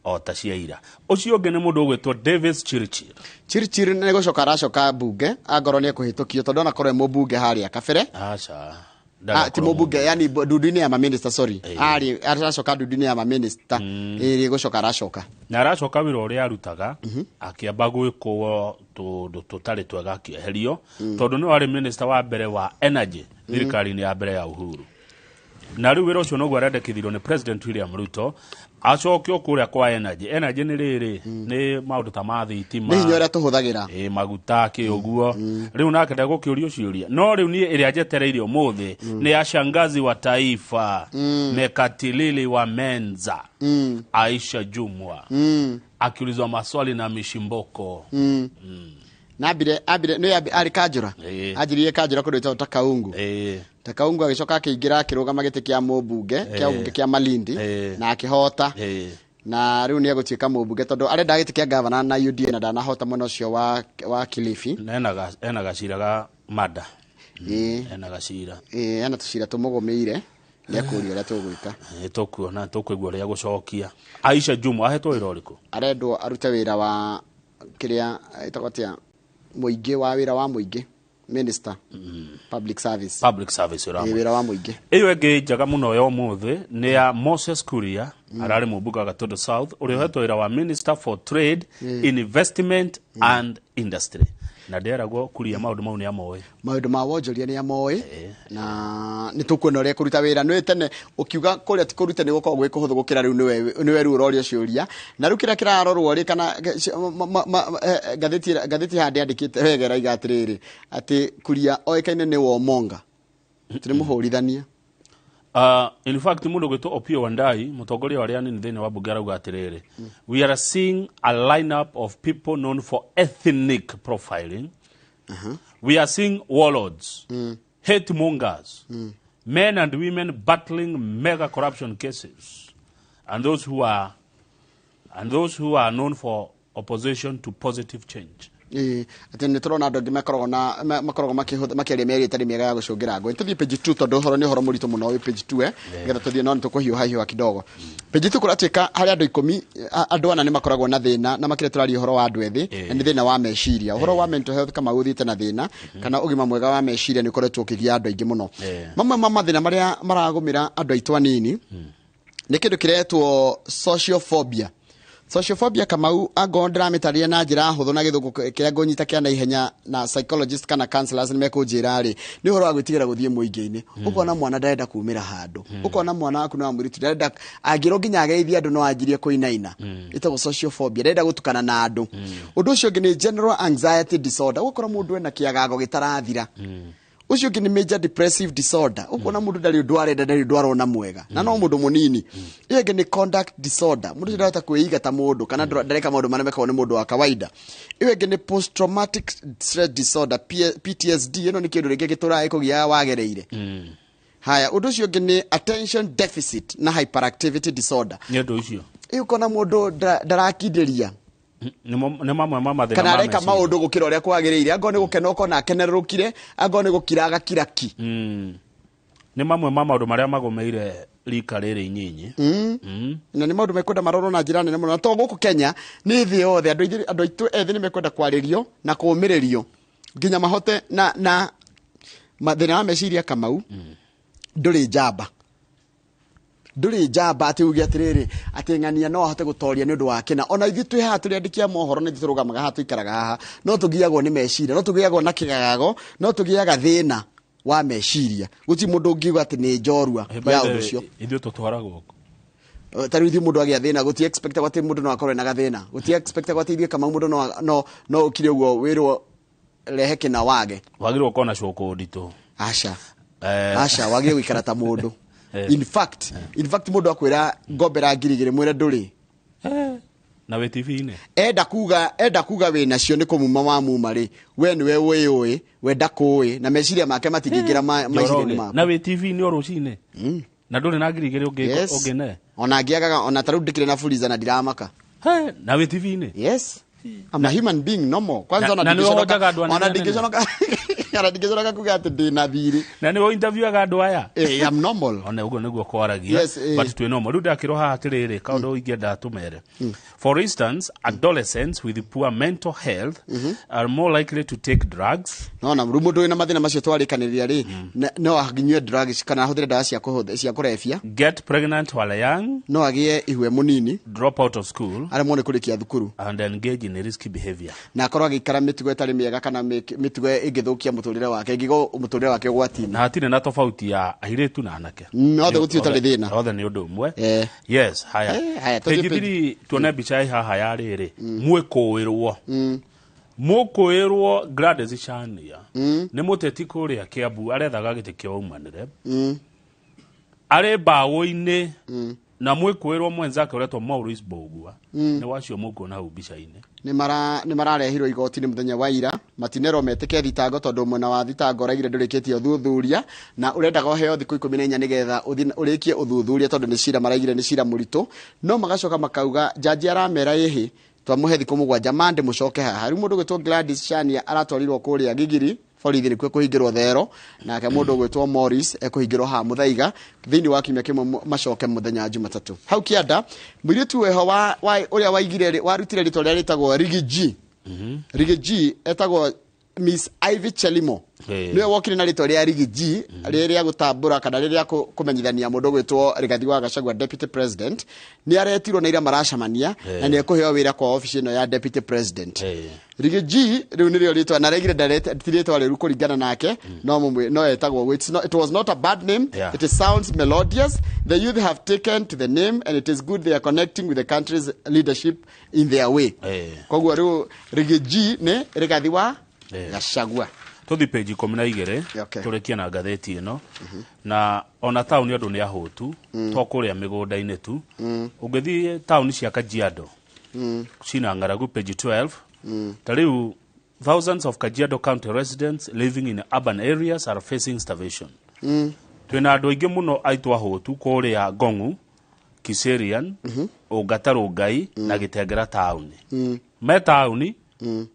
o ta cia ira. Ũcio ũngĩ nĩ mũndũ ũgwĩtwo Davis Chirchir. Chirchir nĩ gũcoka aracoka mbunge angorwo nĩ ekũhĩtũkio, tondũ onakorwo e mũmbunge harĩa kabere. Aca. Ti mũmbunge, yani ndundu-inĩ ya maminista, sorry. Arĩ aracoka ndundu-inĩ ya maminista, ĩrĩ gũcoka aracoka. Na aracoka wĩra ũrĩa arutaga, akĩamba gwĩkwo tũndũ tũtarĩ twega akĩeherio, tondũ nĩwe arĩ minister wa mbere wa energy thirikari-inĩ ya mbere ya Uhuru, na rĩu wĩra ũcio noguo arendekithirio nĩ President William Ruto acokio kũrĩa kwa energy. Energy nĩ rĩrĩ, nĩ maũndũ ta ma thitima, Nĩ hinya ũrĩa tũhũthagĩra. Ĩ, maguta kĩ ũguo. Rĩu nake ndegũkĩũrio ciũria. No rĩu niĩ ĩrĩa njetereire ũmũthĩ nĩ ya shangazi wa taifa, Mekatilili wa Menza, Aisha Jumwa, akiulizwa maswali na Mishimboko. Na ambire nĩ arĩ kanjũra. Anjiririe kanjũra kũndũ gwĩtagwo Takaungu. Takaungu, agĩcoka akĩingĩra akĩrũgama gĩtĩ kĩa mũmbunge kĩa ũmbunge kĩa Malindi na akĩhota, na rĩu nĩ egũtuĩka mũmbunge tondũ arenda gĩtĩ kĩa gavana na UDA na ndanahota mwena ũcio wa Kilifi. Na ena gacira ga mada. Ena gacira. Ĩĩ, ena tũcira tũmũgũmĩire, nĩ ekũria ũrĩa tũgwĩka. Ĩ, tũkuona, tũkũigua ũrĩa gũcokia. Aisha Jumwa ahetwo wĩra ũrĩkũ? Arendwo arute wĩra wa kĩrĩa ĩtagwo atĩa, mũingĩ, wa wĩra wa mũingĩ, minister public service. Public service. Ĩĩ, wĩra wĩra wa mũingĩ. Ĩyo ĩngĩ njega mũno ya ũmũthĩ nĩ ya Moses Kuria, ararĩ mũmbunge wa Gatundu South, ũrĩa ũhetwo wĩra wa minister for trade, investment and industry, na ndĩragwo Kuria maũndũ mau nĩ amoĩ. Maũndũ ma wonjoria nĩ amoĩ, na nĩ tũkuona ũrĩa kũruta wĩra. Nĩ tene ũkiuga kũrĩa ti kũruta nĩ gũkoragwo gwĩ kũhũthũ gũkĩra rĩu nĩwe rĩu ũrorio ciũria. Na rĩu kĩrĩa kĩrarorwo rĩ, kana ngathĩti haha ndĩandĩkĩte wega, ĩraiga atĩrĩrĩ, atĩ Kuria oĩkaine nĩ womonga, tĩ nĩ mũhũrithania. In fact, mũndũ gwĩtwo Opiyo Wandayi, mũtongoria wa arĩa anini thĩinĩ wa mbunge, arauga atĩrĩrĩ, "We are seeing a lineup of people known for ethnic profiling. We are seeing warlords, hate mongers, men and women battling mega corruption cases, and those who are known for opposition to positive change." Ĩĩ, atĩ nĩ tũrona andũ angĩ makoragwo na makoragwo makĩaria mĩario ĩtarĩ mĩega ya gũcũngĩra ngũĩ. Tũthiĩ page 2, tondũ ũhoro nĩ ũhoro mũritũ mũno wĩ page 2, nĩgetha tũthiĩ, no nĩ tũkũhiũha hiũha kidogo. Page 2 kũratuĩka harĩ andũ 10, andũ ana nĩ makoragwo na thĩna, na makĩria tũraria ũhoro wa andũ ethĩ, na nĩ thĩna wa meciria, ũhoro wa mental health, kama ũthiĩte na thĩna kana ũgima mwega wa meciria nĩ ũkoretwo ũkĩgia andũ aingĩ mũno. Mamwe ma mathĩna marĩa maragũmĩra andũ aitũ anini nĩ kĩndũ kĩretwo sociophobia. Sociophobia, Kamau, angorwo ndĩramĩtarĩria na njĩra hũthũ na gĩthũngũ kĩrĩa ngũnyita kĩa naihenya, na psychologist kana counselors nĩ mekũnjĩra rĩ, nĩ ũhoro wa gwĩtigĩra gũthiĩ mũingĩ-inĩ. Ũkona mwana ndarenda kumĩra handũ, ũkona mwana waku nĩ wa mũirĩtu ndarenda, angĩrwo nginya ageithie andũ no anjirie kũinaina. Ĩtagwo sociophobia, ndarenda gũtukana na andũ. Ũndũ ũcio ũngĩ nĩ general anxiety disorder, ũgakora mũndũ ena kĩagago gĩtarathira. Ũcio ũngĩ nĩ major depressive disorder, ũkona mũndũ ndarĩ ũndũ arenda, ndarĩ ũndũ arona mwega, na no mũndũ mũnini. Ĩyo ĩngĩ nĩ conduct disorder, mũndũ ũcio ndarahota kwĩiga ta mũndũ kana ndareka maũndũ marĩa mekagwo nĩ mũndũ wa kawaida. Ĩyo ĩngĩ nĩ post traumatic stress disorder, PTSD. Ĩno nĩ kĩndũ rĩngĩ gĩtũraga gĩkũgiaga wagereire. Haya, ũndũ ũcio ũngĩ nĩ attention deficit na hyperactivity disorder. Nĩ ũndũ ũcio. Ĩyo ũkona mũndũ ndarakindĩria Nĩ mamwe ma mathĩna kana ma areka meciria. Maũndũ gũkĩra ũrĩa kwagĩrĩire, angorwo nĩ gũkena ũkona akenerũkire, angorwo nĩ gũkira agakira ki. Nĩ mamwe ma maũndũ marĩa magũmĩire rika rĩrĩ inyinyi. Na nĩ maũndũ mekwenda marorwo na njĩra nene mũno, na to gũkũ Kenya, nĩ thĩ yothe. Andũ aitũ ethĩ nĩ mekwenda kwarĩrio na kũũmĩrĩrio nginya mahote na mathĩna wa meciria. Kamau, ndũrĩ njamba, ndũrĩ njamba atĩ uge atĩrĩrĩ atĩ ng'ania no ahote gũtoria nĩ ũndũ wa kĩna. Ona ithuĩ twĩ haha tũrĩ andĩki a mohoro, nĩ ithuĩ tũrũgamaga haha, tũikaraga haha, no tũgiagwo nĩ meciria, no tũgĩagwo na kĩgagago, no tũgĩaga thĩna wa meciria. Gũtirĩ mũndũ ũngiuga atĩ nĩ njorua By ya the ũndũ way, ũcio. Ithuĩ tũtwaragwo kũ? Ta rĩu ithuĩ mũndũ agĩa thĩna, gũti expect atĩ mũndũ no akorwo ena gathĩna, gũti expect atĩ ithuĩ, Kamau, mũndũ no ũkire ũguo wĩrwo rehe kĩna wage. Wagĩrĩirwo gũkorwo na cũkũ nditũ. Aca. Aca, wagĩrĩirwo gũikara ta mũndũ. In fact mũndũ akwĩra ngombera 2000, mwĩre ndũrĩ. Na wĩ TV-inĩ. Enda kuga wĩ nacio nĩ kũmuma wamuma rĩ, we nĩwe wĩyũĩ, we ndakũĩ, na meciria make matingĩingĩra meciria-inĩ maku. Na wĩ TV-inĩ o rũcinĩ na ndũrĩ na 2000 ũngĩne. Ona angĩagaga, ona ta rĩu ndĩkĩrĩ na fuliza na ndiramaka. Na wĩ TV-inĩ. Yes, I'm a human being normal kwanza. Ona Na nĩwe ndingĩconoka. ũhonjaga andũ anene Ona anene. ndingĩconoka kuga atĩ ndĩna thirĩ. Na nĩwe interviewaga andũ aya. I'm normal. Ona ũguo nĩguo kwaragia. Yes. But twĩ normal. Rĩu ndakĩrwo haha atĩrĩrĩ, kaũndũ ingĩenda tũmere: for instance, adolescents with poor mental health are more likely to take drugs. Nona rĩu mũndũ wĩna mathĩna macio twarĩkanĩria rĩ, no anyue drugs kana ahũthĩre ndawa cia kũrebia. Get pregnant while young. No agĩe ihue mũnini. Drop out of school. Aremwo nĩ kũrĩkia thukuru. And engage in risky behavior. Na akorwo agĩikara mĩtugo ĩtarĩ mĩega kana mĩtugo ĩngĩthũkia mũtũrĩre wake, ĩngĩgwo mũtũrĩre wake ũgwati-inĩ. Na hatirĩ na tofauti ya airĩtu na anake. Othe gũtirĩ ũtarĩ thĩna. Othe nĩ ũndũ ũmwe. Yes, haya. Haya, tũthiĩ. Page 3, tuone mbica ĩ haha ya rĩrĩ mwĩkũĩrwo. Mũkũĩrwo Gladys Shania nĩ mũteti kũrĩa Kiambu, arethaga gĩtĩ kĩa umanĩre, arĩ mbaũ-inĩ na mwĩkũĩrwo mwenzake ũretwo Maurice Mbũgua. Nĩ wacio mũkuona hau mbica-inĩ. Nĩ mararehirwo igoti-inĩ mũthenya wa ira, matinerwo metĩke thitango tondũ mwena wa thitango ũraigire ndũrĩkĩtie ũthuthuria na ũrendaga ũheo thikũ 14 nĩgetha ũthiĩ ũrĩkie ũthuthuria, tondũ nĩ cira maraigire nĩ cira mũritũ. No magacoka makauga jaji aramera ĩhĩ twamũhe thikũ 7 mande mũcoke haha. Rĩu mũndũ ũgwĩtwo Gladys Shania aratwarirwo kũrĩa Gigiri borithi nĩkuo kũhingĩrwo thero, nake mũndũ ũgwĩtwo Morris ekũhingĩrwo haha Mũthaiga thĩinĩ wa kiumia kĩmwe, macoke mũthenya wa Jumatatũ. Hau kĩanda mũirĩtu weho wa ũrĩa waigire warutire rĩtwa rĩrĩa rĩtagwo Rigi G. Rigi G etagwo Miss Ivy Chelimo. Nĩwe wokire na rĩtwa rĩa Rigi G rĩrĩa gũtambũra kana rĩrĩa kũmenyithania mũndũ ũgwĩtwo Rigathi wa Gachagua, deputy president, nĩ aretirwo na ira maracemania na nĩ ekũheo wĩra kwa ofici ĩno ya deputy president. Rigi G rĩu nĩrĩo rĩtwa na araigire ndarete ti rĩtwa rĩũru kũringana nake, no no etagwo ũguo. It was not a bad name. It sounds melodious. The youth have taken to the name and it is good they are connecting with the country's leadership in their way. Koguo rĩu Rigi G nĩ Rigathi wa Gachagua. Tũthi page 12. Tũrĩkie na ngathĩti ĩno. Na ona taũni andũ nĩ ahũtu, to kũrĩa mĩgũnda-inĩ tu. Ũngĩthiĩ taũni cia Kajiado cina ng'aragu, page 12. Ta rĩu thousands of Kajiado County residents living in urban areas are facing starvation. Twĩna andũ aingĩ mũno aitũ ahũtu kũrĩa Ngongu, Kiserian, Ongata Rongai na Gĩtengera taũni. Me taũni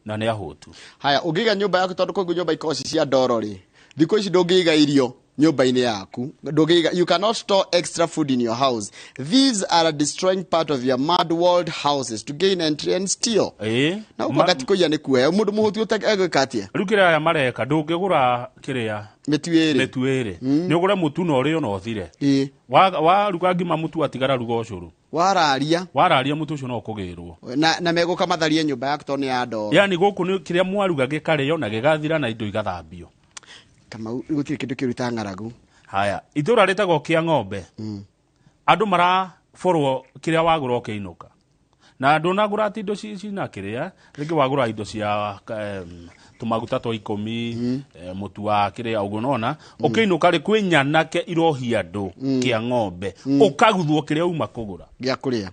na nĩ ahũtu. Haya, ũngĩiga nyũmba yaku, tondũ kũngĩ nyũmba ikoragwo ci cia ndoro rĩ, thikũ ici ndũngĩiga irio nyũmba-inĩ yaku, ndũngĩiga. You cannot store extra food in your house. Thieves are destroying part of your mud walled houses to gain entry and steal. Na ũguo gati kũiya nĩ kuoya mũndũ mũhũtu egwĩka atĩa? Rĩu kĩrĩa aya mareka, ndũngĩgũra kĩrĩa mĩtu ĩrĩ. Mĩtu ĩrĩ nĩ ũgũre mũtu na ũrĩo na ũthire. Waruga ngima mũtu atigara, ruga ũcũrũ. Wararia. Wararia mũtu ũcio no ũkũgĩrwo. Na megũka matharie nyũmba yaku tondũ nĩ ya ndoro. Yani gũkũ nĩ kĩrĩa mwaruga gĩkarĩo na gĩgathira na indo igathambio. Kamau, gũtirĩ kĩndũ kĩũru ta ng'aragu. Haya, itũra rĩtagwo Kĩa Ng'ombe, andũ maraborwo kĩrĩa wagũra ũkĩinũka. Na ndũnagũra ati indo cina kĩrĩa, rĩngĩ wagũra indo cia tũmaguta twa 10, mũtu wa kĩrĩa ũguo nona, ũkĩinũka rĩ kwĩ nyanake irohia andũ kĩa ng'ombe, ũkaguthwo kĩrĩa uma kũgũra. Gĩa kũrĩa.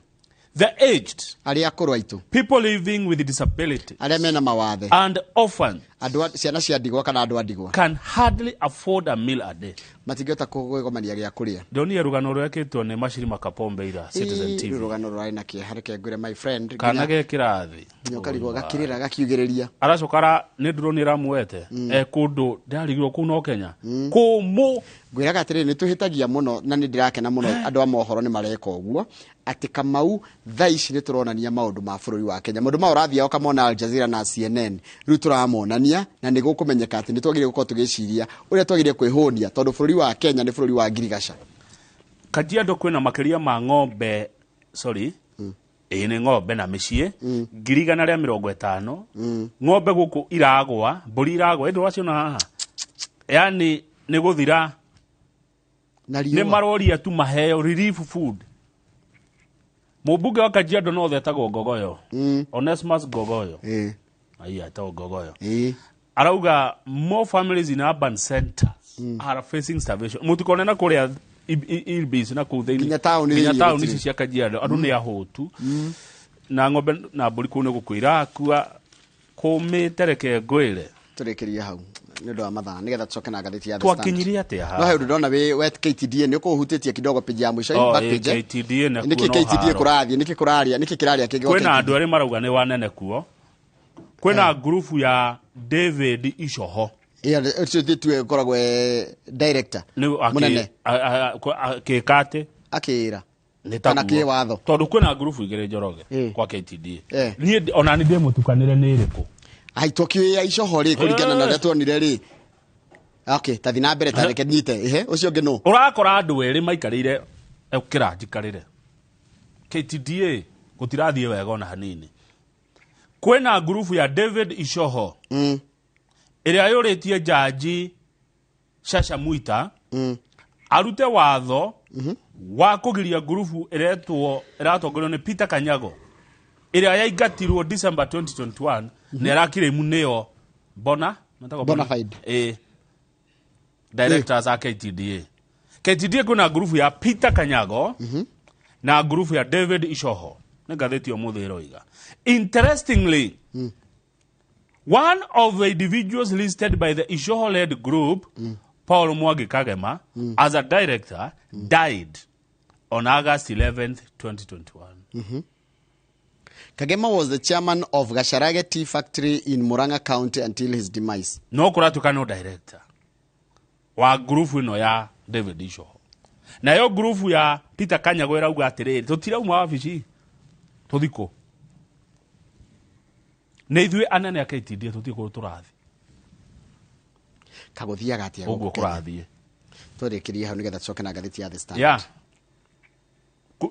The aged, arĩa akũrũ aitũ, people living with disability, arĩa mena mawathe, and orphans, andũ ciana cia ndigwa kana andũ a ndigwa, can hardly afford a meal a day. Matingĩhota kwĩgomania gĩa kũrĩa. Ndonire rũgano rwekĩtwo nĩ Mashirima Kapombe ira Citizen TV. Rũgano rũrarĩ na kĩeha, reke ngwĩre my friend. Kana ge kĩrathi. Nginya ũkarigwo gakĩrĩra gakiugĩrĩria. Aracoka nĩ ndũronire ramuete kũndũ ndarigirwo kũu no Kenya. Kũmũ. Ngwĩraga atĩrĩrĩ, nĩ twĩhĩtagia mũno na nĩ ndĩrakena mũno andũ a mohoro nĩ mareka ũguo, atĩ Kamau thaa ici nĩ tũronania maũndũ ma bũrũri wa Kenya. Maũndũ ma ũrathiaga ũkamona Al Jazeera na CNN, rĩu tũramonania na nĩ gũkũmenyeka atĩ nĩ twagĩrĩire gũkorwo tũgĩciria ũrĩa twagĩrĩire kwĩhũnia, tondũ bũrũri wa Kenya nĩ bũrũri wa ngirigaca. Kajiado kwĩna makĩria ma ng'ombe, sorry, ĩĩ nĩ ng'ombe na mĩciĩ 150,000. Ng'ombe gũkũ iragwa, mbũri iragwa, ĩndĩ ũraciona haha, yani nĩ gũthira. Nĩ maroria tu maheo relief food. Mũmbunge wa Kajiado North etagwo Ngogoyo, Onesmus Ngogoyo. Aiya, etagwo Ngogoyo. Arauga more families in urban centers are facing starvation. Mũtikone na kũrĩa Ilbis na kũu thĩinĩ. Nginya taũni Nginya thĩinĩ taũni gũtirĩ. ici cia Kajiado andũ nĩ ahũtu. Na ng'ombe na mbũri kũu nĩ gũkua irakua. Kũmĩte reke ngwĩre. Tũrĩkĩrie hau nĩ ũndũ wa mathaa nĩgetha tũcoke na ngathĩti ya The Standard. Twakinyirie atĩa haha? No he ũndũ ndona wĩ wet KTDA nĩ ũkũhutĩtie kidogo page ya mũico, Oh, back page. KTDA na Nĩkĩ kuo no KTDA haro. kũrathiĩ, nĩkĩ kũraria, nĩkĩ kĩraria kĩngĩ gwa Kwĩna KTDA? andũ erĩ marauga nĩ wanene kuo. Kwĩna ngurubu ya David Icoho. Ĩyo ũcio tue ũkoragwo e director mũnene. Akĩka atĩ? Akĩĩra. Nĩ Kana taguo. kĩwatho. Tondũ kwĩna ngurubu igĩrĩ Njoroge kwa KTDA. Niĩ ona nĩ ndĩmũtukanĩre nĩ ĩrĩkũ? Ai, twakĩũĩ ya Icoho rĩ, kũringana na ũrĩa tuonire rĩ. Okay, tathi na mbere tareke nyite. Ehe, ũcio ũngĩ nũ? Ũrakora andũ erĩ maikarĩire ũkĩra njikarĩre. KTDA gũtirathiĩ wega ona hanini. Kwĩna ngurubu ya David Icoho ĩrĩa yũrĩtie jaji Shasha Mwita arute watho wa kũgiria ngurubu ĩretwo ĩratongorio nĩ Peter Kanyago ĩrĩa yaingatirwo December 2021 na ĩrakirĩmu nĩyo Bona metagwo Bona fide. Directors a KTDA. KTDA kwĩna ngurubu ya Peter Kanyago na ngurubu ya David Icoho. Nĩ ngathĩti ũmũthĩ ĩroiga. Interestingly, one of the individuals listed by the Icoho-led group, Paul Mwangi Kagema, as a director, died on August 11th, 2021. Kagema was the chairman of Gacharage Tea Factory in Murang'a County until his demise. No kũratuĩka no director wa ngurubu ĩno ya David Icoho. Nayo ngurubu ya Peter Kanyago ĩrauga atĩrĩrĩ, tũtirauma wabici, tũthiĩ kũ? Nĩ ithuĩ anene a KTDA tũthiĩ kũrĩa tũrathiĩ. Kagũthiaga atĩa Ũguo gũkũ Kenya? kũrathiĩ. Tũrĩkĩrie hau nĩgetha tũcoke na ngathĩti ya The Standard. Yeah.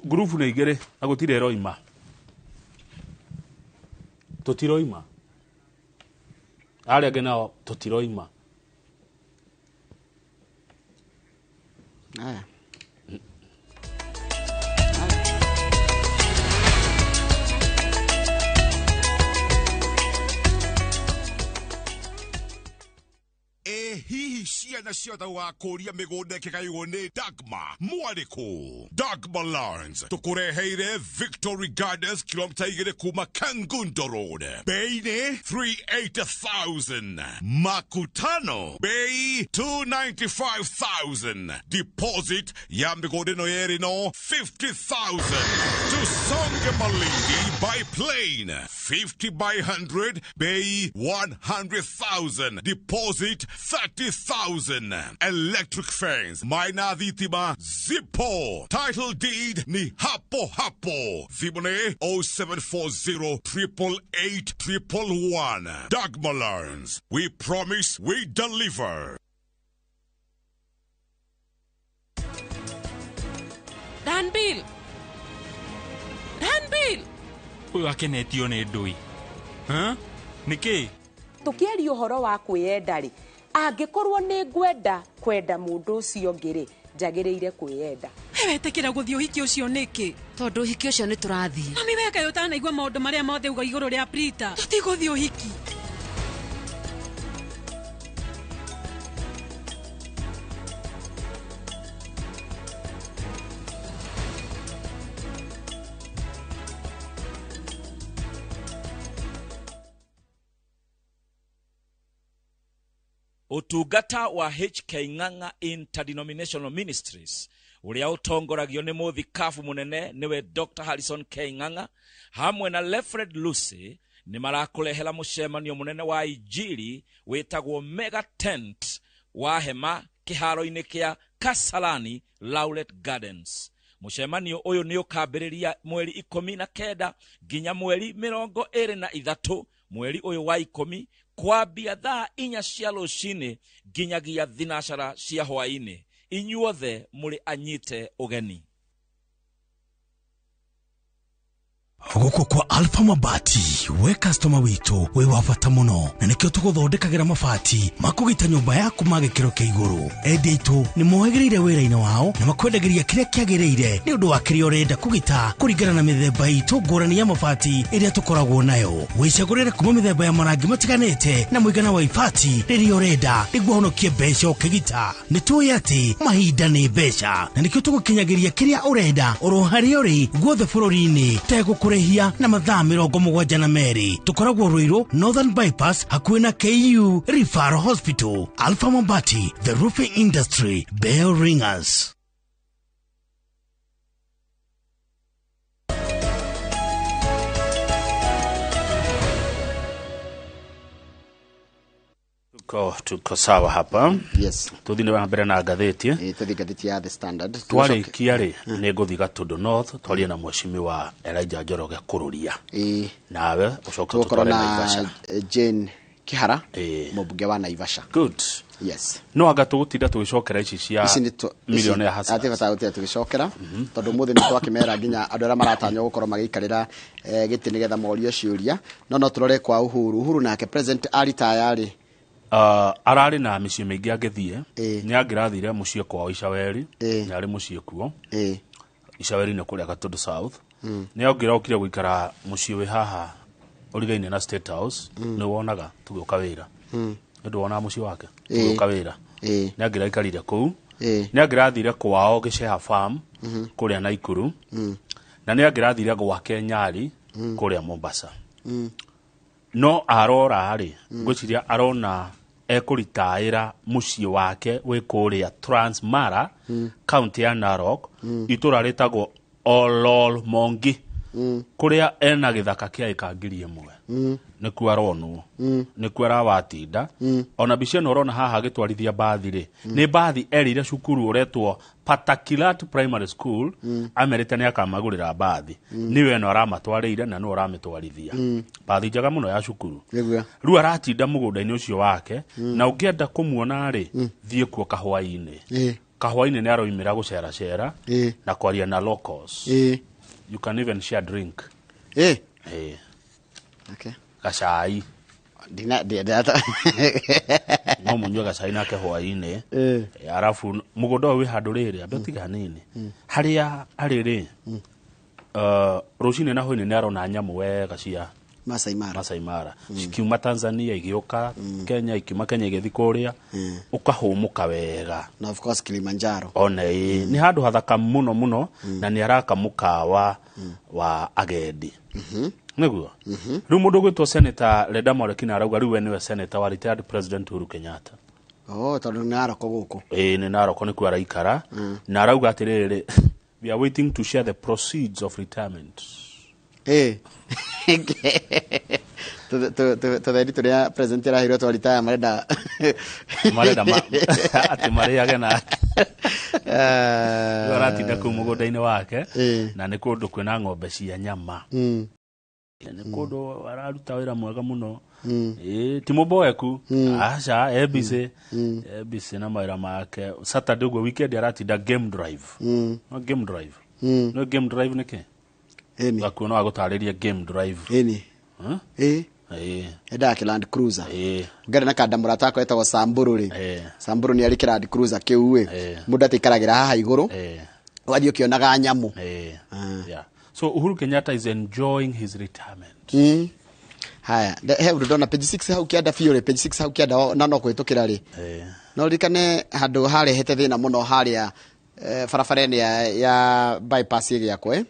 Ngurubu nĩ igĩrĩ na gũtirĩ ĩroima. Tũtiroima. Arĩa angĩ nao tũtiroima. Aya. Hihi ciana ciothe wakũria mĩgũnda ĩkĩgaywo nĩ Dagma mwarĩkũ? Dagma Lands tũkũreheire Victory Gardens kilomita 2 kuma Kangundo Road, bei nĩ 380,000, makutano bei 295,000, deposit ya mĩgũnda ĩno yerĩ no 50,000. Tusonge Malindi by plane 50 by 100 bei 100,000, deposit 30,000. Electric fence maina thitima zipo, title deed ni hapo hapo. Thimũ 0740 888 111. Dagma Lands, we promise we deliver. Danbill, Danbill, ũyũ akenetio nĩ ndũi. Nĩkĩ? Tũkĩaria ũhoro wa kwĩyenda rĩ, angĩkorwo nĩ ngwenda kwenda mũndũ ũcio ũngĩ rĩ, njagĩrĩire kwĩyenda. Wetĩkĩra gũthiĩ ũhiki ũcio nĩkĩ? Tondũ ũhiki ũcio nĩ tũrathiĩ. Mami we kaĩ ũtanaigua maũndũ marĩa mothe uga igũrũ rĩa Prita. Tũtigũthiĩ ũhiki. Ũtungata wa HK Ng'ang'a Interdenominational Ministries ũrĩa ũtongoragio nĩ mũthikabu mũnene nĩwe Dr. Harrison K Ng'ang'a hamwe na Lefred Lucy nĩ marakũrehera mũcemanio mũnene wa injili wĩtagwo Mega Tent wa hema kĩharo-inĩ kĩa Kasarani Lauret Gardens. Mũcemanio ũyũ nĩ ũkambĩrĩria mweri 19 nginya mweri 23 mweri ũyũ wa 10 kwambia thaa 4 cia rũcinĩ nginyagia 3 cia hwaĩ-inĩ. Inyuothe mũrĩ anyite ũgeni. Gũkũ kwa Alpha Mabati, we customer witũ wĩ wa bata mũno, na nĩkĩo tũgũthondekagĩra mabati ma kũgita nyũmba yaku ma gĩkĩro kĩa igũrũ. Endia aitũ nĩ mohĩgĩrĩire wĩra-inĩ wao na makwendagĩria kĩrĩa kĩagĩrĩire nĩ ũndũ wa kĩrĩa ũrenda kũgita kũringana na mĩthemba itũ ngũrani ya mabati ĩrĩa tũkoragwo nayo. Wĩcagũrĩre kuma mĩthemba ya marangi matiganĩte na mũigana wa ibati rĩrĩa ũrenda nĩguo ũhonokie mbeca ũkĩgita. Nĩ tũĩ atĩ mahinda nĩ mbeca, na nĩkĩo tũgũkinyagĩria kĩrĩa ũrenda oro harĩa ũrĩ guothe bũrũri-inĩ tegũkũrĩhia na mathaa 72. Tũkoragwo Ruiru Northern Bypass hakuhĩ na KU Referral Hospital. Alpha Mabati, the roofing industry bell ringers. Tuko sawa hapa. Yes. Tuthi na mbere na ngathĩti. Tuthi ngathĩti ya The Standard. Twarĩkia rĩ nĩ ngũthiĩ Gatundu North twarie na mheshimiwa Elijah Njoroge Kũrũria. Nawe ũcoke tũtware Naivasha. Jane Kihara, mũmbunge wa Naivasha. Good. Yes. No anga tũgũtinda tũgĩcokera ici cia millionaire hustlers. Atĩ bata gũtinda tũgĩcokera tondũ ũmũthĩ nĩ twakĩmera nginya andũ arĩa maratanywo gũkorwo magĩikarĩra gĩtĩ nĩgetha morio ciũria. No tũrore kwa Uhuru. Uhuru nake president aritaya rĩ ararĩ na mĩciĩ mĩingĩ angĩthiĩ. Nĩ angĩrathire mũciĩ kwao Icaweri, nĩ arĩ mũciĩ kuo. Icaweri nĩ kũrĩa Gatundu South. Nĩ angĩrokire gũikara mũciĩ wĩ haha ũrigaine na State House, nĩ wonaga tũgĩũka wĩra. Nĩ ũndũ wonaga mũciĩ wake tũgĩũka wĩra. Nĩ angĩraikarire kũu. Nĩ angĩrathire kwao Gĩceha Farm kũrĩa Naikuru. Na nĩ angĩrathire gwake Nyali kũrĩa Mombasa. No arora rĩ, ngwĩciria arona ekũritaĩra mũciĩ wake wĩ kũrĩa Transmara, kaunti ya Narok, itũra rĩtagwo Ololmongi, kũrĩa ena gĩthaka kĩa ĩka 1000. Nĩkuo aronwo, nĩkuo arawatinda. Ona mbica ĩno ũrona haha agĩtwarithia mbathi rĩ, nĩ mbathi erĩire cukuru ũretwo Patakilat Primary School, amerite nĩ akamagũrĩra mbathi. Nĩwe ĩno aramatwarĩire na nĩwe ũramĩtwarithia. Mbathi njega mũno ya cukuru. Rĩu aratinda mũgũnda-inĩ ũcio wake, na ũngĩenda kũmuona rĩ, thiĩ kuo kahwainĩ. Kahwainĩ nĩ aroimĩra gũceracera na kwaria na locals. You can even share drink. Okay. Gacai. No mũnyue gacai nake hwainĩ. Arabu mũgũnda ũyũ wĩ handũ rĩrĩ, ambe ũtige hanini. Harĩa arĩ rĩ, rũcinĩ na hwainĩ nĩ arona nyamũ wega cia Masai Mara. Masai Mara. Cikiuma Tanzania igĩũka Kenya, ikiuma Kenya igĩthiĩ kũrĩa, ũkahũmũka wega. Na of course Kilimanjaro. One nĩ handũ hathaka mũno mũno, na nĩ araka mũkawa wa agendi. Nĩguo. Rĩu mũndũ ũgwĩtwo Senator Leda Mwarekina arauga rĩu we nĩwe senator wa retired President Uhuru Kenyatta. Oh, tondũ nĩ Narok gũkũ. Nĩ Narok nĩkuo araikara. Na arauga atĩrĩrĩ, we are waiting to share the proceeds of retirement. Tũthendi tũrĩa president araheirwo twa retire marenda atĩ marĩage nake. Rĩu aratinda kũu mũgũnda-inĩ wake, na nĩ kũndũ kwĩna ng'ombe cia nyama. Nĩ kũndũ araruta wĩra mwega mũno. Ti mũboeku. Aca, e busy na mawĩra make. Saturday ũguo weekend aratinda game drive. No game drive. No game drive nĩkĩ? Gakuo no agũtarĩrie game drive. Endaga Land Cruiser. Ngarĩ na kanda mũrata wakwa etagwo Samburu rĩ. Samburu nĩ arĩ Land Cruiser kĩu ĩ. Mũndũ atĩikaragĩra haha igũrũ. Ũgathiĩ ũkĩonaga nyamũ. Yeah. So Uhuru Kenyatta is enjoying his retirement. Haya, he ũndũ ndona page 6 hau kĩanda biũ rĩ, page 6 hau kĩanda na no kũhĩtũkĩra rĩ. No ririkane handũ harehete thĩna mũno harĩa barabara-inĩ ya bypass ĩgĩakwo, eh?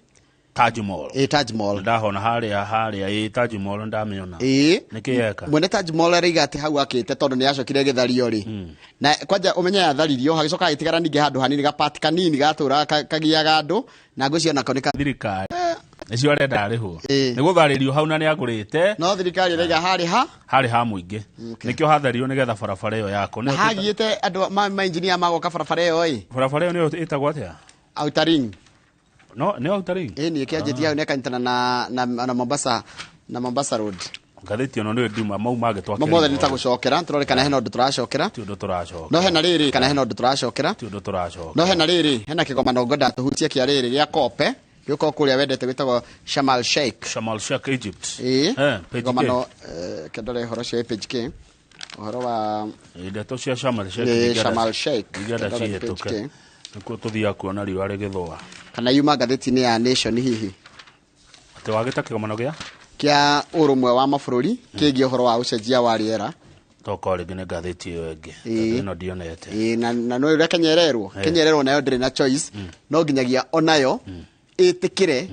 Taj Mall. Ĩ, Taj Mall. Ndahona harĩa ĩ Taj Mall ndamĩona. Nĩkĩ yeka? Mwene Taj Mall araiga atĩ hau akĩte tondũ nĩ yacokire ĩgĩthario rĩ. Na kwanja ũmenye yatharirio hagĩcoka hagĩtigara ningĩ handũ hanini gapati kanini gatũraga kagiaga andũ na ngwĩciria nako nĩ thirikari nĩcio arenda arĩhwo nĩ gũtharĩrio hau na nĩ agũrĩte. No thirikari ĩraiga harĩ ha harĩ ha mũingĩ. Nĩkĩo hathario nĩgetha barabara ĩyo yakwo. Na hagiĩte andũ ma engineer magoka barabara ĩyo ĩ. Barabara ĩyo nĩyo ĩtagwo atĩa? Outer Ring. No, nĩ Outer Ring. Ĩ nĩ ĩkĩanjĩtie hau na ĩkanyitana na Mombasa, na Mombasa Road. Ngathĩti ĩno nĩyo nduma mau mangĩ twakĩrĩirwo. Mothe nĩ ta gũcokera, tũrorĩkana hena ũndũ tũracokera. Ti ũndũ tũracokera. No hena rĩrĩ, kana hena ũndũ tũracokera. Ti ũndũ tũracokera. No hena rĩrĩ, hena kĩgomano ngwenda tũhutie kĩa rĩrĩ gĩa kope. Gĩũka kũrĩa wendete gwĩtagwo Sharm El Sheikh. Sharm El Sheikh Egypt. Ĩĩ. Page Kĩgomano, K. kĩndore ũhoro ũcio page K. Ũhoro wa ndeto cia Sharm El Sheikh. Sharm El Sheikh. Ingĩenda Kĩndore page cihĩtũke. K. Nĩkuo tũthiaga kuona riũa rĩgĩthũa. Kana yuma ngathĩti-inĩ ya Nation hihi. Atĩ wagĩta kĩgomano gĩa? Kĩa ũrũmwe wa mabũrũri kĩgiĩ ũhoro wa ũcenjia wa rĩera. Tokorwo rĩngĩ nĩ ngathĩti ĩyo ĩngĩ. Tondũ ĩno ndionete. Ĩĩ, na no ũrĩa Kenya ĩrerwo. Kenya ĩrerwo nayo ndĩrĩ na choice. No nginyagia onayo ĩtĩkĩre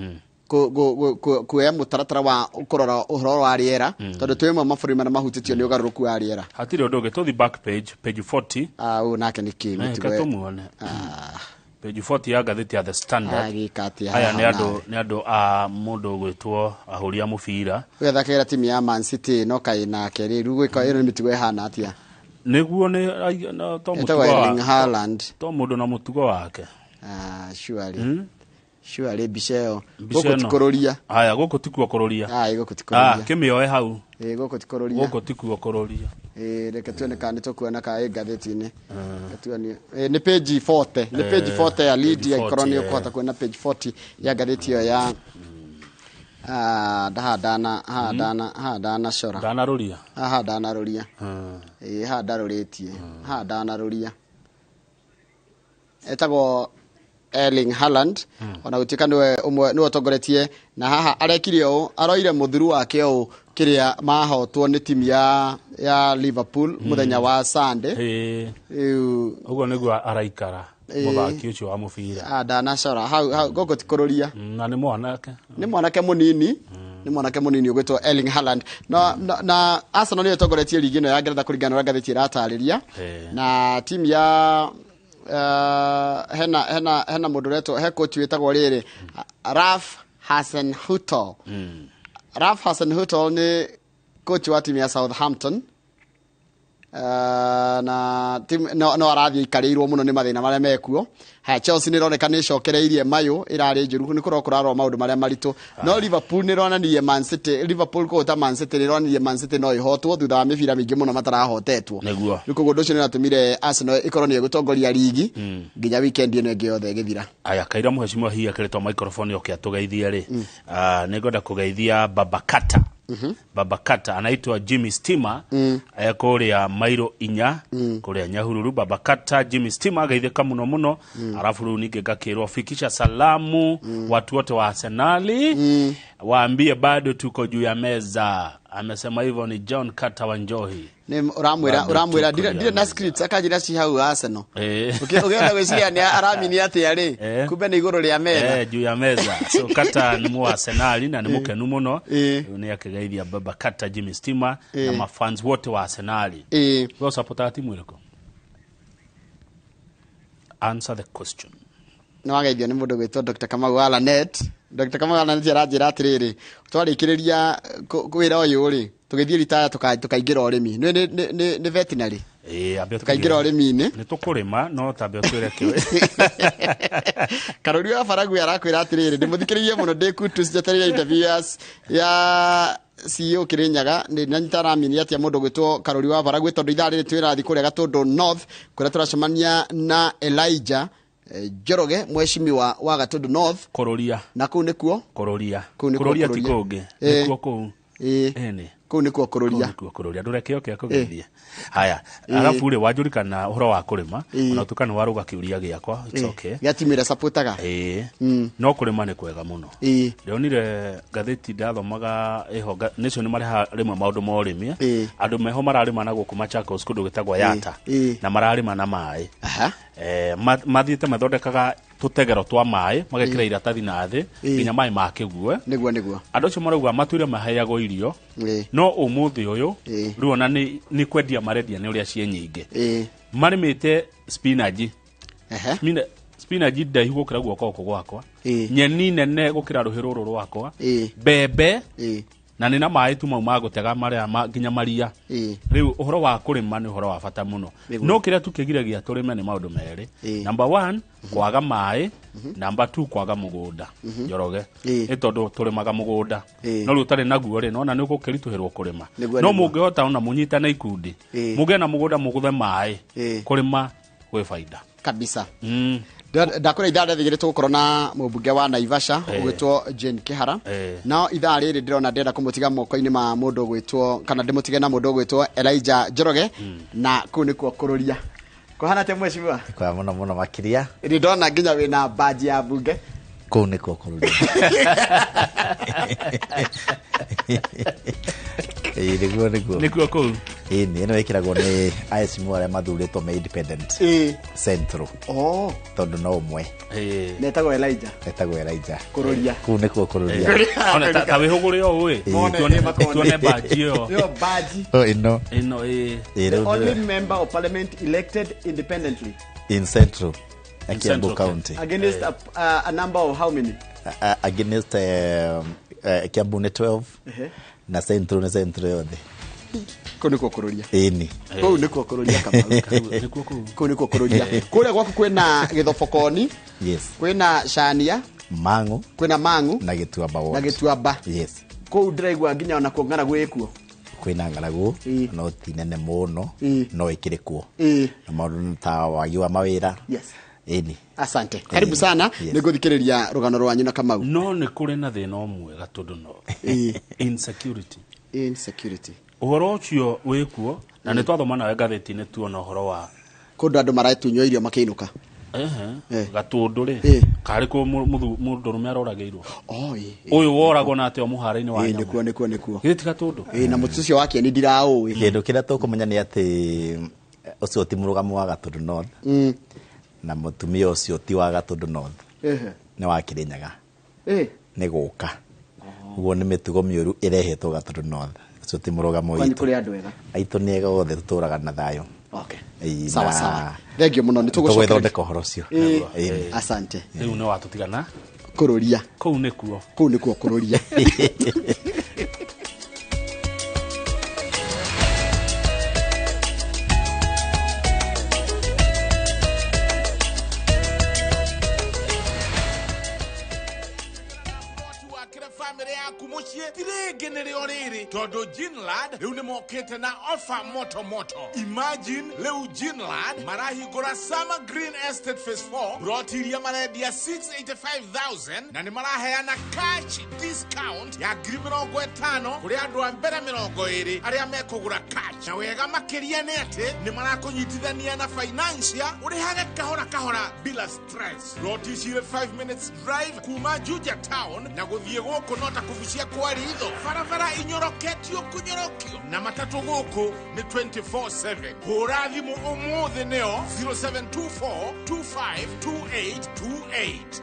kuoya mũtaratara wa kũrora ũhoro wa rĩera, tondũ twĩ mamwe mabũrũri marĩa mahutĩtio nĩ ũgarũrũku wa rĩera. Hatirĩ ũndũ ũngĩ, tũthiĩ back page, page 40. Ũyũ nake nĩ kĩ, mũtugo Reke tũmuone. Page 40 ya ngathĩti ya The Standard. Agĩka atĩa Aya haha nawe? nĩ andũ a mũndũ ũgwĩtwo ahũri a mũbira. Ũyũ athakagĩra timu ya Man City no kaĩ nake rĩ, rĩu gwĩka ĩno nĩ mĩtugo ĩhana atĩa? Nĩguo nĩ, ai, no, to Etagwo mũtugo wa- Erling Haaland. To mũndũ na mũtugo wake. Surely. Surely mbica ĩyo. Mbica Gũkũ ti ĩno. kũrũria. Aya, gũkũ ti kuo kũrũria. Aya, gũkũ ti kũrũria. Kĩmĩoe hau. Ĩĩ, gũkũ ti kũrũria. Gũkũ ti kuo kũrũria. Ĩĩ, reke tuone kana nĩ tũkuona kana ĩ ngathĩti-inĩ. Reke tuone. Ĩĩ, nĩ page 40. Nĩ page 40 ya lead, Page angĩkorwo nĩ 40, ũkũhota kuona page 40 ya ngathĩti ĩyo ya, ndaha ndana, haha ndana, haha ndanacora. Ndanarũria. Haha ndanarũria. Ĩĩ, haha ndarũrĩtie. Haha ndanarũria. Etagwo Erling Haaland, ona gũtuĩka nĩwe ũmwe nĩwe ũtongoretie, na haha arekire ũũ, aroire mũthuru wake ũũ kĩrĩa mahotwo nĩ timu ya Liverpool mũthenya wa Sunday. Rĩu ũguo nĩguo araikara mũthaki ũcio wa mũbira. Ndanacora hau, hau gũkũ ti kũrũria. Na nĩ mwanake. Nĩ mwanake mũnini. Nĩ mwanake mũnini ũgwĩtwo Erling Haaland. Na Arsenal nĩyo ĩtongoretie ligi ĩno ya Ngeretha kũringana na ũrĩa ngathĩti ĩratarĩria. Na timu ya hena mũndũ ũretwo, he coach wĩtagwo rĩrĩ, Ralph Hasenhüttl. Ralph Hasenhüttl nĩ coach wa timu ya Southampton. Na timu, no arathiĩ aikarĩirwo mũno nĩ mathĩna marĩa mekuo. Haya, Chelsea nĩ ĩroneka nĩ ĩcokereirie mayũ ĩrarĩ njũru, nĩ kũrorwo kũrarorwo maũndũ marĩa maritũ. No Liverpool nĩ ĩronanirie Man City, Liverpool kũhota Man City nĩ ĩronanirie Man City no ĩhotwo thutha wa mĩbira mĩingĩ mũno matarahotetwo. Nĩguo. Rĩu koguo ũndũ ũcio nĩ ũratũmire Arsenal ĩkorwo nĩ ĩgũtongoria ligi nginya weekend ĩno ĩngĩ yothe ĩgĩthira. Aya, kaira mũhecimiwa hihi akĩrĩtwo microphone oke atũgeithie rĩ. Nĩ ngwenda kũgeithia Baba Kata. Baba Kata anaitwa Jimmy Stima, kũrĩa mairo 4, kũrĩa Nyahururu. Baba Kata Jimmy Stima ageithĩka mũno mũno. Alafu rĩu ningĩ ngakĩrwo fikisha salamu watu wote wa Arsenali, waambie bado tuko juu ya meza. Amesema hivyo ni John Kata wa Njohi. Nĩ ũramwĩra, Bado ũramwĩra, tuko juu ya ndirĩ na meza. scripts, akanjĩra ci hau Arsenal. Ũkĩenda gwĩciria nĩ aramini atĩa rĩ? Kumbe nĩ igũrũ rĩa metha. Juu ya meza. So Kata ni mu Arsenali na ni mũkenu mũno. Rĩu nĩ akĩgeithia Baba Kata Jimmy Stima na mafans wote wa Arsenali. Wewe usapota timu ĩrĩkũ? Answer the question. Nĩ wageithio nĩ mũndũ gwĩtwo Dr. Kamau wa Lanet. Dr. Kamau wa Lanet aranjĩra atĩrĩrĩ, twarĩkĩrĩria wĩra ũyũ rĩ, tũgĩthiĩ ritaya tũkaingĩra ũrĩmi. Nĩ veterinary. Ambia Tũkaingĩra tũgĩre. ũrĩmi-inĩ. Nĩ tũkũrĩma, no tambe ũtwĩre kĩo. Karũri wa Baragwi arakwĩra atĩrĩrĩ, ndĩmũthikĩrĩrie mũno ndĩ Kutus, njetereire interview ya CEO Kirinyaga. Nĩ nanyita aramini atĩa mũndũ gwĩtwo Karũri wa Baragwi, tondũ ithaa rĩrĩ twĩrathiĩ kũrĩa Gatũndũ North, kũrĩa tũracemania na Elijah Njoroge, mheshimiwa wa Gatũndũ North. Kũrũria. Na kũu nĩkuo? Kũrũria. Kũu nĩkuo Kũrũria ti kũrũria. kũngĩ. Nĩkuo kũu. Ĩni. Kũu nĩkuo kũrũria. Kũu nĩkuo kũrũria ndũreke oke akũgeithie. Haya, arabu rĩ wanjũrikana ũhoro wa kũrĩma ona ũtuĩka nĩ warũga kĩũria gĩakwa, it's okay. Gĩatimĩra supportaga. Ĩĩ. No kũrĩma nĩ kwega mũno. Ndĩronire ngathĩti ndathomaga ĩho nĩcio nĩ mareha rĩmwe maũndũ ma ũrĩmi. Andũ meho mararĩma na gũkũ Machakos kũndũ gwĩtagwo Yatta na mararĩma na maĩ. Mathiĩte mathondekaga tũtegero twa maĩ magekĩra iratathi na thĩ nginya maĩ makĩgue. Nĩguo nĩguo. Andũ acio marauga matũire maheagwo irio no ũmũthĩ ũyũ rĩu ona nĩ kwendia marendia nĩ ũrĩa ciĩ nyingĩ. Marĩmĩte spinach. Spinach ndaihu gũkĩra guoko gũkũ gwakwa, nyeni nene gũkĩra rũhĩ rũrũ rwakwa, mbembe na nĩ na maĩ tu mau ma gũtega marĩa nginya maria. Rĩu ũhoro wa kũrĩma nĩ ũhoro wa bata mũno. No kĩrĩa tu kĩgiragia tũrĩme nĩ maũndũ merĩ. Number 1 kwaga maĩ, number 2 kwaga mũgũnda. Njoroge nĩ tondũ tũrĩmaga mũgũnda no rĩu ũtarĩ naguo rĩ nona nĩ ũgũkĩritũhĩrwo kũrĩma. No mũngĩhota ona mũnyitane ikundi mũgĩe na mũgũnda mũgũthe maĩ, kũrĩma gwĩ baida kabisa. Ndakũra ithaa rĩa thigĩrĩ tũgũkorwo na mũmbunge wa Naivasha ũgwĩtwo Jane Kihara. No ithaa rĩrĩ ndĩrona ndĩrenda kũmũtiga moko-inĩ ma mũndũ ũgwĩtwo kana ndĩmũtige na mũndũ ũgwĩtwo Elijah Njoroge na kũu nĩkuo kũrũria. Kũhana atĩa mheshimiwa? Kwa mũno mũno makĩria. Nĩ ndona nginya wĩna badge ya mbunge. Kũu nĩkuo kũrũria. Ĩĩ nĩguo nĩguo. Nĩkuo kũu. Ĩĩ nĩ ĩno ĩkĩragwo nĩ aheshimiwa arĩa mathurĩtwo me independent. Central. Tondũ no ũmwe. Netagwo Elijah. Etagwo Elijah. Kũrũria. Kũu nĩkuo kũrũria. Ona ta wĩhũgũre ũũ ĩ. Tuone badge ĩyo. Ĩyo badge. Oh ĩno. Ĩno ĩ. The only member of parliament elected independently. In Central. Kiambu County. Against a number of how many? Against Kiambu nĩ 12. Na Central nĩ Central yothe. Kũu nĩkuo kũrũria. Ĩni. Kũu nĩkuo kũrũria Kamau. Kũu nĩkuo kũrũria. Kũrĩa gwaku kwĩna Gĩthobokoni. Yes. Kwĩna Cania. Mang'u. Kwĩna Mang'u. Na Gĩtuamba ward. Na Gĩtuamba. Yes. Kũu ndĩraigua nginya ona kuo ng'aragu ĩkuo. Kwĩna ng'aragu no ti nene mũno no ĩkĩrĩ kuo. Na maũndũ ta wagi wa mawĩra. Yes. Ĩni. Asante. Karibu sana. Nĩngũthikĩrĩria rũgano rwanyu na Kamau. No nĩ kũrĩ na thĩna ũmwe Gatũndũ no. Insecurity. Insecurity. Ũhoro ũcio wĩkuo na nĩ twathoma nawe ngathĩti-inĩ tuona ũhoro wa kũndũ andũ maratunywo irio makĩinũka. Gatũndũ rĩ karĩ kũ mũndũrũme aroragĩirwo. Ũyũ woragwo na atĩ o mũhara-inĩ wa nyama. Nĩkuo nĩkuo nĩkuo. Githĩ ti Gatũndũ? Na mũtĩ ũcio wa kĩeni ndiraũĩ. Kĩndũ kĩrĩa tũkũmenya nĩ atĩ ũcio ti mũrũgamo wa Gatũndũ North. Na mũtumia ũcio ti wa Gatũndũ North. Nĩ wa Kĩrĩnyaga. Nĩ gũka. Ũguo nĩ mĩtugo mĩũru ĩrehetwo Gatũndũ North. Ũcio ti mũrũgamo witũ. Kũrĩ andũ ega. Aitũ nĩ ega othe tũtũraga na thayũ. Okay. Sawa sawa. Thank you mũno nĩ tũgũthondeka ũhoro ũcio. Asante. Rĩu nĩ watũtigana kũrũria. Kũu nĩkuo. Kũu nĩkuo kũrũria. Todo Ginlad rĩu nĩmokĩte na offer moto moto. Imagine rĩu Ginlad marahingũra Summer Green Estate Phase 4 broti iria marendia 685,000 na nĩmaraheana cash discount ya 50,000 kũrĩ andũ a mbere 20 arĩa mekũgũra cash. Na wega makĩria nĩ atĩ nĩmarakũnyitithania na financier ũrĩhage kahora kahora bila stress. Broti cirĩ 5 minutes drive kuma Juja town na gũthiĩ gũkũ no ta kũbucia kwa ritho. Barabara inyoroketio kunyorokio na matatũ gũkũ nĩ 24/7. Hũra thimũ ũmũthĩ nĩo 0724 252828.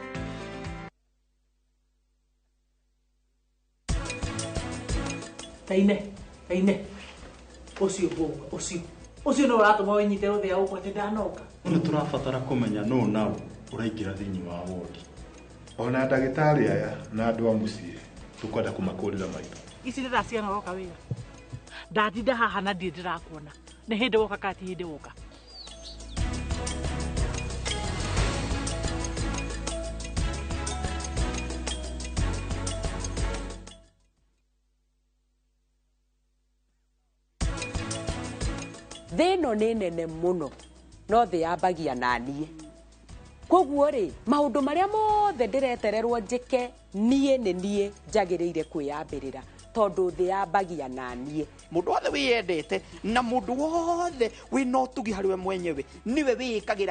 Taine, taine. Ũcio mbũngwe, ũcio. Ũcio nĩ ũratũma wĩnyite rũthĩa gũkũ atĩ ndanoka. Nĩ tũrabatara kũmenya nũ nau ũraingĩra thĩinĩ wa wodi. Ona ndagĩtarĩ aya na andũ a mũciĩ tũkwenda kũmakũrĩra maitho. Ici nĩ thaa cigana woka wĩra? Ndatinda haha na ndirĩ ndĩrakuona. Nĩ hĩndĩ woka kana ti hĩndĩ woka? Thĩ ĩno nĩ nene mũno no thĩ yambagia na niĩ. Koguo rĩ, maũndũ marĩa mothe ndĩretererwo njĩke niĩ nĩ niĩ njagĩrĩire kwĩyambĩrĩra, tondũ thĩ yambagia na niĩ. Mũndũ wothe wĩyendete na mũndũ wothe wĩna ũtugi harĩ we mwenyewe nĩwe wĩĩkagĩra.